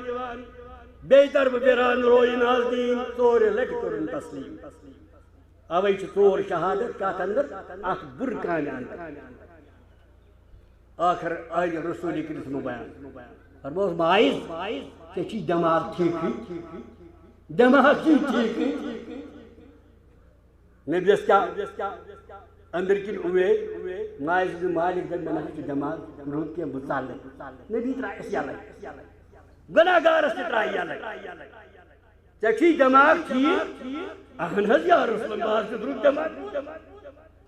بیٚیہِ طرفہٕ پھران رویہِ ناز میٖر، ژورِ لٹہِ کوٚرُن تسلیم۔ اوے چھِ ژور شہادت کتھ اندر، اکھ بُرٕ کامہِ اندر۔ ٲخر آیہِ رسول کریم سُنٛد بیان۔ فرموس، ماعز، ژےٚ چھی دٮ۪ماغ ٹھیٖکٕے؟ دٮ۪ماغ چھی ٹھیٖکٕے؟ نبیَس کیٛاہ أنٛدٕرۍ کِنۍ اُمید؟ ماعز بن مالک دَپہِ، مےٚ نہ حظ چھُ دٮ۪ماغ رُت کینٛہہ، بہٕ ژَلہٕ۔ نبی ترٛایَس یَلَے۔ گۄناہ گارَس تہِ ترٛایہِ یَلَے۔ ژےٚ چھُے دٮ۪ماغ ٹھیٖک؟ اہن حظ یا رسول اللہ، بہٕ حظ چھُس رُت دٮ۪ماغ۔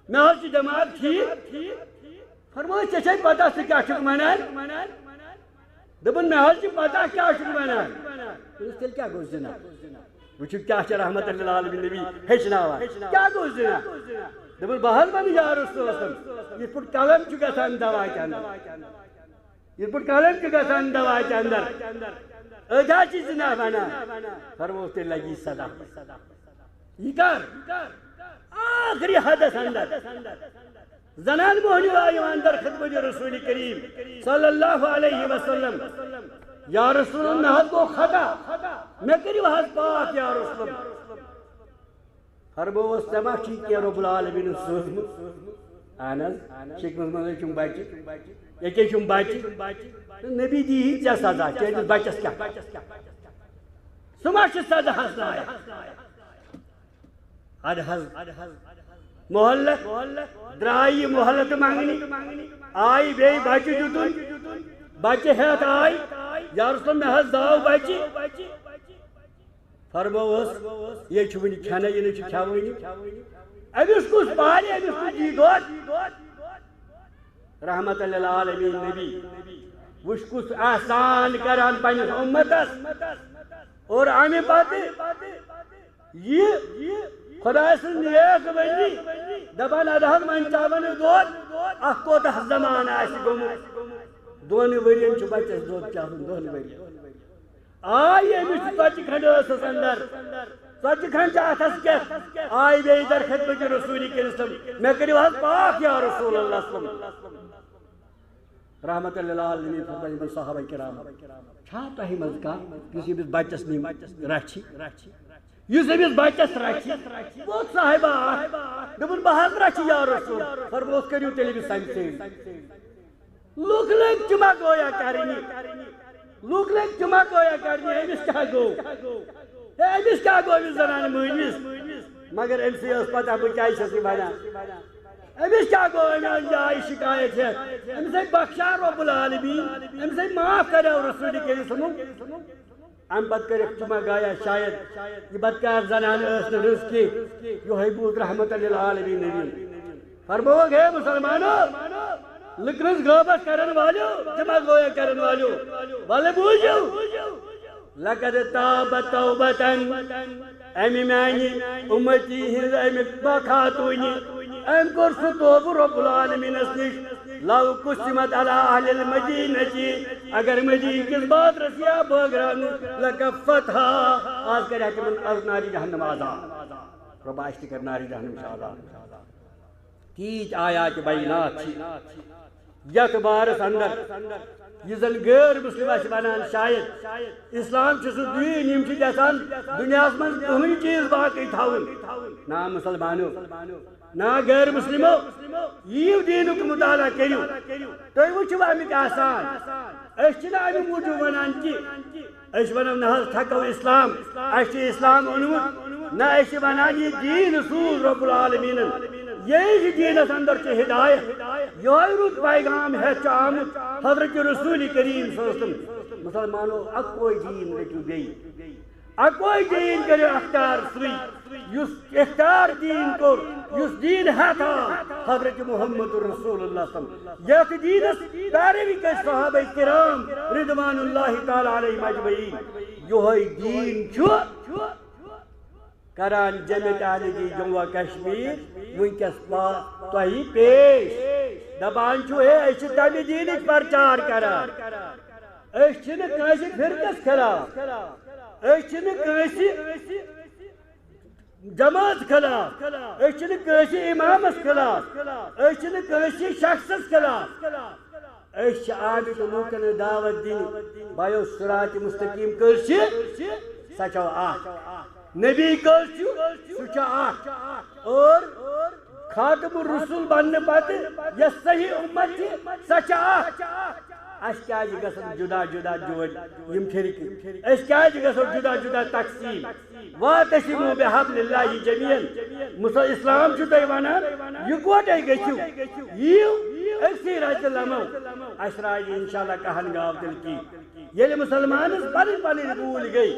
مےٚ حظ چھُ دٮ۪ماغ ٹھیٖک۔ فرمٲیِو، ژےٚ چھے پتہ ژٕ کیٛاہ چھُکھ وَنان؟ دوٚپُن، مےٚ حظ چھِ پتہ کیٛاہ چھُکھ وَنان۔ دوٚپُس، تیٚلہِ کیٛاہ گوٚو زِنا؟ وٕچھِو کیٛاہ چھِ رحمت للعالمین نبی ہیٚچھناوان۔ کیٛاہ گوٚو زِنا؟ دوٚپُن، بہٕ حظ وَنہٕ یا رسول اللہ، یِتھ پٲٹھۍ قلم چھُ گژھان دوا کٮ۪ن۔ یِتھ پٲٹھۍ قلم چھُ گژھان دوا کہِ اندر، أتھۍ حظ چھِ زِنا وَنان۔ فرمووُس، تیٚلہِ لگی سزا۔ یہِ کر؟ آخری حدس اندر۔ زنان موہنیو آیہِ اندر خدمت رسول کریم صلی اللہ علیہ وسلم۔ یا رسول اللہ، مےٚ حظ گوٚو خطا، مےٚ کٔرِو حظ پاک یا رسول اللہ۔ فرمووُس، ژےٚ ما چھی کینٛہہ رب العالمینن سوٗزمُت؟ اہن حظ، شکمس منٛز چھُم بچہِ، ییٚکیٛاہ چھُم بچہِ۔ تہٕ نبی دیٖہی ژےٚ سزا، چٲنِس بچس کیٛاہ؟ سُہ ما چھُ سزاہس لایق؟ اَدٕ حظ، محلت درٛاے یہِ محلت منٛگنہِ، آیہِ بیٚیہِ بچہِ دیُتُن، بچہِ ہٮ۪تھ آیہِ، یا رسول، مےٚ حظ زاو بچہِ۔ فرمووُس، یہِ چھُ وٕنہِ کھٮ۪نَے، یہِ نہٕ چھُ کھٮ۪وٲنی۔ أمِس کُس پالہِ، أمِس کُس دی دۄد؟ رحمت للعالمین نبی، وٕچھ کُس احسان کران پننِس اُمتس۔ اور اَمہِ پتہٕ یہِ خۄداے سٕنٛز نیک بندی دپان، اَدٕ حظ، وۄنۍ چاوان یہِ دۄد، اَتھ کوتاہ زمانہٕ آسہِ گوٚمُت؟ دۄن ؤرین چھُ بچس دۄد چاوُن، دۄن ؤرین۔ آے أمِس چھُ ژۄچہِ کھنٛڈ ٲسَس اندر، ژۄچہِ کھنٛڈ چھِ اَتھس کٮ۪تھ۔ آے بیٚیہِ در خدمت رسول کریم صلی اللہ علیہ وسلم، مےٚ کٔرِو حظ پاک یا رسول اللہ صلی اللہ علیہ وسلم۔ رحمت للعالمین فرمٲے یِمن صحابہ کرام، چھا تۄہہِ منٛز کانٛہہ یُس أمِس بچس نِم رچھِ؟ یُس أمِس بچس رچھِ؟ ووت صاحبہ اکھ، دوٚپُن، بہٕ حظ رچھِ یا رسول۔ فرمووُس، کٔرِو تیٚلہِ أمِس سنسیٚن۔ لوٗکھ لٔگۍ جمعہ گویا کرنہِ۔ لوٗکھ لٔگۍ جمعہ گویا کرنہِ، أمِس کیٛاہ گوٚو؟ ہے، أمِس کیٛاہ گوٚو أمِس زنانہِ مٲنِس؟ مگر أمِسٕے ٲس پتہ بہٕ کیٛازِ چھَس یہِ وَنان۔ أمِس کیٛاہ گوٚو؟ أمۍ أنۍ جاے شکایت ہٮ۪تھ۔ أمِس ہے بخشا رب العالمین، أمِس ہے معاف کریو رسول کریم صلی اللہ علیہ وسلم۔ امہِ پتہٕ کٔرٕکھ جمعہ گایا شاید، یہِ بدکار زنان ٲس نہٕ رٕژ کینٛہہ، یِہوٚے بوٗز رحمت للعالمین نبی۔ فرمووُکھ، ہے مسلمانو، لُکہٕ ہٕنٛز غٲبت کرن والیو، جمعہ گویا کرن والیو، ولہٕ بوٗزِو۔ لقد تاب توبتن، امہِ میانہِ اُمتی ہٕنٛز، امہِ با خاتوٗنہِ، أمۍ کوٚر سُہ توبہٕ رب العالمینس نِش۔ لو قسمت علی اہل المدینہ، اگر مدینہ کِس بازرس یا بٲگراونہٕ لکفتھا، آز کرِ ہا تِمن از نارِ جہنم آزاد۔ رۄبا، اَسہِ تہِ کر نارِ جہنم آزاد۔ تیٖتۍ آیات بینات چھِ یتھ بارس اندر، یہِ زن غٲر مسلم آسہِ ونان شاید اسلام چھُ سُہ دیٖن، یِم چھِ یژھان دُنیاہس منٛز کٕہٕنۍ چیٖز باقٕے تھاوُن۔ نا مسلمانو، نا غٲر مسلمو، یِیِو دیٖنُک مطالعہ کٔرِو۔ تُہۍ وٕچھِو اَمیُک احسان۔ أسۍ چھِنہٕ اَمہِ موٗجوٗب وَنان کہِ أسۍ وَنو نہ حظ تھکو اسلام، اَسہِ چھُ اسلام اوٚنمُت۔ نہ، أسۍ چھِ وَنان یہِ دیٖن سوٗز رب العالمیٖنَن۔ ییٚمہِ دیٖنَس اندر چھِ ہدایت، یِہوٚے رُت پیغام ہٮ۪تھ چھُ آمُت حضرت رسول کریم صلی اللہ علیہ وسلم۔ مسلمانو، اَکوے دیٖن رٔٹِو بیٚیہِ۔ اکوے دیٖن کٔرِو اختیار سُے، یُس اختیار دیٖن کوٚر، یُس دیٖن ہٮ۪تھ آو حضرت محمد رسول اللہ صلی اللہ علیہ وسلم۔ یتھ دیٖنس پیروی کٔر صحابہ کرام رضوان اللہ تعالیٰ علیہم اجمعین۔ یہوے دیٖن چھُ کران جمعیت اہلدی جموں و کشمیر وٕنکیٚس پا-، تۄہہِ پیش۔ دپان چھُ، ہے، أسۍ چھِ تمہِ دیٖنٕچ پرچار کران۔ أسۍ چھِنہٕ کٲنٛسہِ فرقس خلاف، أسۍ چھِنہٕ کٲنٛسہِ جمٲژ خلاف، أسۍ چھِنہٕ کٲنٛسہِ امامس خلاف، أسۍ چھِنہٕ کٲنٛسہِ شخصس خلاف۔ أسۍ چھِ آمٕتۍ لوٗکن دعوت دِنہِ، بایو صراط مستقیم کٔژ چھِ؟ سۄ چھو اکھ۔ نبی کٔژ چھُ؟ سُہ چھُ اکھ۔ اور خاتم الرسول بننہٕ پتہٕ یۄس صحیح امت چھِ، سۄ چھِ اکھ۔ اسہِ کیازِ گژھن جدا جدا جوڑ یِم فرقہٕ؟ أسۍ کیازِ گژھو جدا جدا تقسیٖم؟ واعتصموا بحبل اللہ جمیعا۔ مسل-، اسلام چھُ تۄہہِ ونان، یکوٹے گٔژھِو، یِیِو أکسٕے رزِ تلہٕ۔ اسہِ راجہِ انشاءاللہ کہن گاو تیٚلہِ کِہیٖنۍ۔ ییٚلہِ مسلمانس پنٕنۍ پنٕنۍ روٗلۍ گٔے،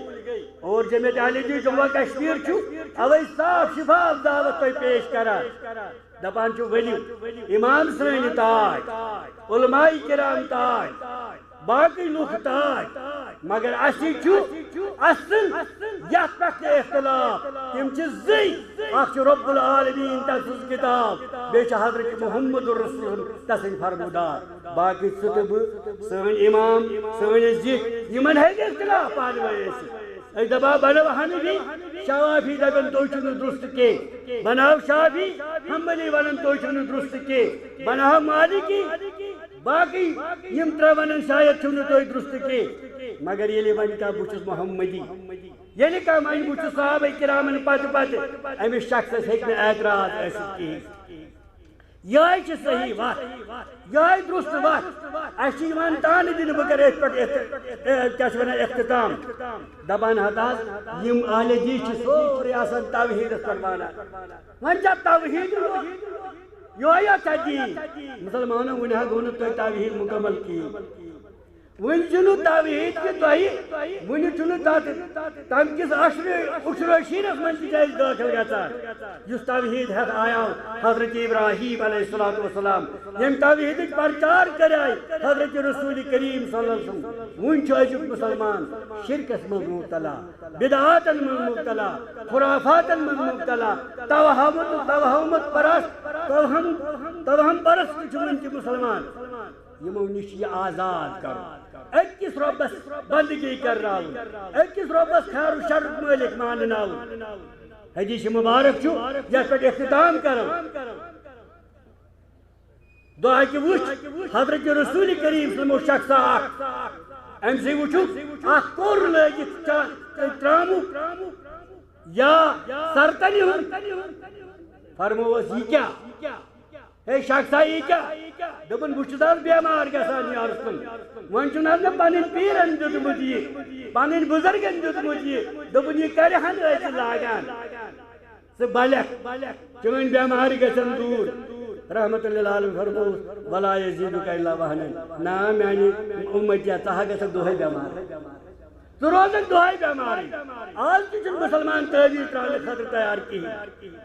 اور جمعیت اہلدی جموں و کشمیر چھُ اوے صاف شفاف دعوت تۄہہِ پیش کران۔ دپان چھُ، ؤلِو، امام سٲنۍ تاج، علماء کرام تاج، باقٕے لُکھ تاج، مگر اسہِ چھُ اصل یتھ پٮ۪ٹھ تہِ اختلاف۔ تِم چھِ زٕے، اکھ چھُ رب العالمین تٔمۍ سٕنٛز کتاب، بیٚیہِ چھُ حضرت محمد رسول تسٕنٛدۍ فرمودار۔ باقٕے ژٕ تہٕ بہٕ، سٲنۍ امام، سٲنۍ زِٹھۍ، یِمن ہیٚکہِ اختلاف پانہٕ ؤنۍ ٲسِتھ۔ أسۍ دپان بنو حنفی، شوافی دپن تُہۍ چھِو نہٕ درست کینٛہہ، بناو شافی، حنبلی ونن تُہۍ چھِو نہٕ درست کینٛہہ، بناو مالکی، باقٕے یِم ترٛےٚ ونن شاید چھِو نہٕ تُہۍ درست کینٛہہ، مگر ییٚلہِ وۄنۍ کانٛہہ بہٕ چھُس محمدی، ییٚلہِ کانٛہہ ونہِ بہٕ چھُس صحابہ کرامن پتہٕ پتہٕ، أمِس شخصس ہیٚکہِ نہٕ اعتراض ٲسِتھ کِہیٖنۍ۔ یہے چھِ صحیح وتھ، یہے درست وتھ۔ اسہِ چھِ یِوان طعنہٕ دِنہٕ، بہٕ کرٕ أتھۍ پٮ۪ٹھ اخت-، اے، کیٛاہ چھِ ونان، اختتام۔ دپان ہتہٕ حظ، یِم اہل حدیث چھِ سورُے آسان توحیٖدس پٮ۪ٹھ ونان۔ وۄنۍ چھا توحیٖد یوت؟ یہے یوت چھا دیٖن؟ مسلمانو، وُنہِ حظ گوٚو نہٕ تۄہہِ توحیٖد مکمل کِہیٖنۍ۔ وُنہِ چھُنہٕ توحیٖد تہِ تۄہہِ، وُنہِ چھُنہٕ تتھ، تمہِ کِس عشرِ، عشرِ عشیٖرس منٛز تہِ چھِ أسۍ دٲخل گژھان، یُس توحیٖد ہٮ۪تھ آیاو حضرت ابراہیم علیہ الصلوۃ والسلام، ییٚمہِ توحیٖدٕچ پرچار کریاے حضرت رسول کریم صلی اللہ علیہ وسلم۔ وُنہِ چھُ أزیُک مسلمان شرکس منٛز مبتلا، بدعاتن منٛز مبتلا، خرافاتن منٛز مبتلا، توہمت، توہمت پرست، توہم، توہم پرست چھُ وُنہِ تہِ مسلمان۔ یِمو نِش چھُ یہِ آزاد کرُن۔ أکِس رۄبس بندگی کرناوُن، أکِس رۄبس خیر و شرُک مٲلِک مانناوُن۔ حدیث مبارک چھُ یتھ پٮ۪ٹھ اختتام کرو۔ دۄہ اکہِ وُچھ حضرت رسول کریم صلی اللہ علیہ وسلم شخصا اکھ، أمۍ سٕے وُچھُکھ اکھ کوٚر لٲگِتھ چا-، ترامُک یا سرتنہِ ہُنٛد۔ فرمووس، یہِ کیٛاہ؟ ہے شخصا، یہِ کیٛاہ؟ دوٚپُن، بہٕ چھُس حظ بٮ۪مار گژھان یہِ عرض کُن۔ وۄنۍ چھُنہٕ حظ مےٚ پنٕنۍ پیٖرن دیُتمُت یہِ، پنٕنۍ بُزرگن دیُتمُت یہِ۔ دوٚپُن، یہِ کرِ ہن أسۍ لاگان۔ ژٕ بلکھ، چٲنۍ بٮ۪مارِ گژھن دوٗر۔ رحمت للعالمین فرمووُس، ولا یزیدک الا وہنا۔ نا میانہِ امتیا، ژٕ ہا گژھکھ دۄہے بٮ۪مار۔ ژٕ روزکھ دۄہے بٮ۪مارٕے۔ آز تہِ چھُنہٕ مسلمان تعویٖذ ترٛاونہٕ خٲطرٕ تیار کِہیٖنۍ۔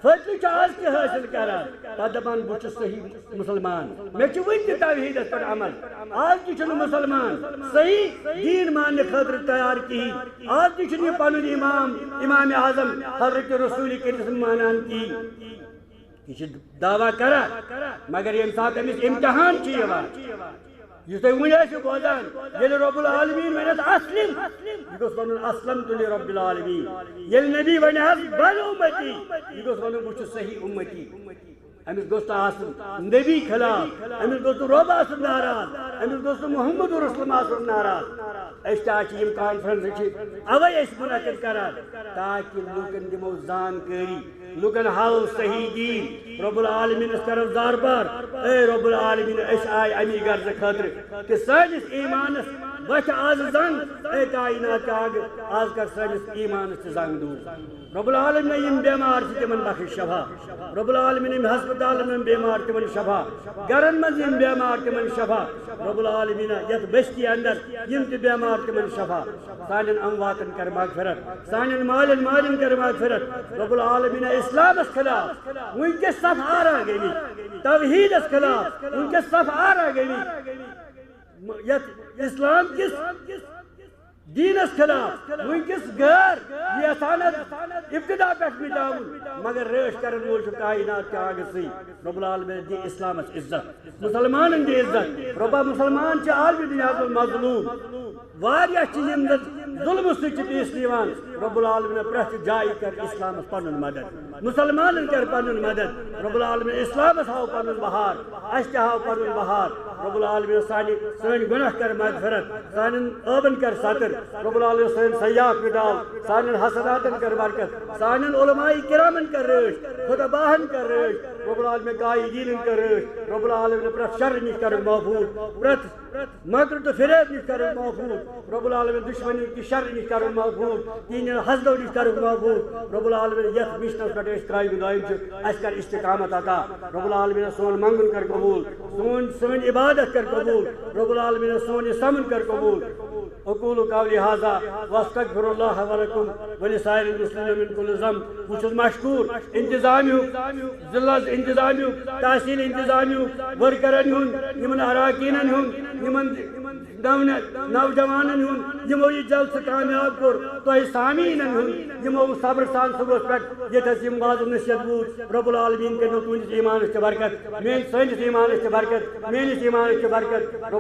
فٲصلہٕ چھُ آز تہِ حٲصِل کران۔ پتہٕ دپان، بہٕ چھُس صحیح مسلمان، مےٚ چھُ وُنہِ تہِ توحیٖدس پٮ۪ٹھ عمل۔ آز تہِ چھُنہٕ مسلمان صحیح دیٖن ماننہٕ خٲطرٕ تیار کِہیٖنۍ۔ آز تہِ چھُنہٕ یہِ پنُن امام، امام اعظم حضرت رسول کریم مانان کِہیٖنۍ۔ یہِ چھُ دعویٰ کران، مگر ییٚمہِ ساتہٕ أمِس امتحان چھُ یِوان، یُس تُہۍ وُنہِ ٲسِو بوزان، ییٚلہِ رب العالمین ونٮ۪س اسلم، یہِ گوٚژھ ونُن، اسلمت لرب العالمین۔ ییٚلہِ نبی ونہِ حظ، بل امتی، یہِ گوٚژھ ونُن، بہٕ چھُس صحیح امتی۔ أمِس گوٚژھ نہٕ آسُن نبی خلاف، أمِس گوٚژھ نہٕ رب آسُن ناراض، أمِس گوٚژھ نہٕ محمد رسول آسُن ناراض۔ أسۍ تہِ حظ چھِ یِم کانفرنسہٕ چھِ اوے أسۍ منعقد کران، تاکہ لوٗکن دِمو زانکٲری، لوٗکن ہاوو صحیح دیٖن۔ رب العالمینس کرو دربار، اے رب العالمین، أسۍ آے امی غرضہٕ خٲطرٕ کہ سٲنِس ایمانس وَتھِ آز زنگ، اے کائنات آگ، آز کر سٲنِس ایمانس تہِ زنگ دوٗر۔ رب العالمین، یِم بیمار چھِ تِمن بخش شفا۔ رب العالمین، یِم ہسپتالن منٛز بیمار تِمن شفا، گرن منٛز یِم بیمار تِمن شفا۔ رب العالمین، یتھ بستی اندر یِم تہِ بیمار تِمن شفا۔ سانٮ۪ن امواتن کر مغفرت، سانٮ۪ن مالٮ۪ن مالٮ۪ن کر مغفرت۔ رب العالمین، اسلامس خلاف وٕنکیٚس صف آرا گٔمٕتۍ، توحیدس خلاف وٕنکیٚس صف آرا گٔمٕتۍ۔ یتھ اسلام کِس دیٖنس خلاف وٕنکیٚس غٲر یژھان ابتدا پٮ۪ٹھ مٹاوُن، مگر رٲچھ کرن وول چھُ کائنات کہِ آگہٕ سٕے۔ رب العالمین دِ اسلامس عزت، مسلمانن دِ عزت۔ رۄبا، مسلمان چھِ عالمِ دُنیاہس منٛز مظلوم، واریاہ چھِ یِم زن ظلمہٕ سۭتۍ چھِ پیش یِوان۔ رب العالمین پرٛٮ۪تھ جایہِ کر اسلامس پنُن مدد، مسلمانن کر پنُن مدد۔ رب العالمین اسلامس ہاو پنُن بہار، اسہِ تہِ ہاو پنُن بہار۔ رب العالمین سانہِ، سٲنۍ گۄناہ کر مغفرت، سانٮ۪ن عٲبن کر ستر۔ رب العالمین سٲنۍ سیاح مٹاو، سانٮ۪ن حسناتن کر برکت، سانٮ۪ن علماء کرامن کر رٲچھ، خطباہن کر رٲچھ۔ رب العالمین قائدینن کر رٲچھ۔ رب العالمین پرٛٮ۪تھ شر نِش کرُن محفوظ، پرٛٮ۪تھ مکر تہٕ فریب نِش کرُن محفوظ۔ رب العالمین دشمنی کہِ شر نِش کرُن محفوظ، دینِ حسدو نِش کرُن محفوظ۔ رب العالمین یتھ مشنس پٮ۪ٹھ أسۍ قائم دائم چھِ، اسہِ کر استقامت عطا۔ رب العالمین سون منگُن کر قبول، سون، سٲنۍ عبادت کر قبول۔ رب العالمین سون یہِ سمن کر قبول۔ اقول قولی هذا واستغفر الله ولكم ولسائر المسلمين من كل ذنب۔ بہٕ چھُس مشکور انتظامیُک، ضلعس انتظامیُک، تحصیل انتظامیُک، ورکرن ہُنٛد، یِمن اراکینن ہُنٛد، یِمن نو-، نوجوانن ہُنٛد، یِمو یہِ جلسہٕ کامیاب کوٚر، تۄہہِ سامعیٖنن ہُنٛد، یِمو صبر سان صُبحس پٮ۪ٹھ ییٚتھس یِم وعظ و نصیحت بوٗز۔ رب العالمین کٔرِو تُہنٛدِس ایمانس تہِ برکت، میٲنۍ، سٲنِس ایمانس تہِ برکت، میٲنِس ایمانس تہِ برکت۔ رب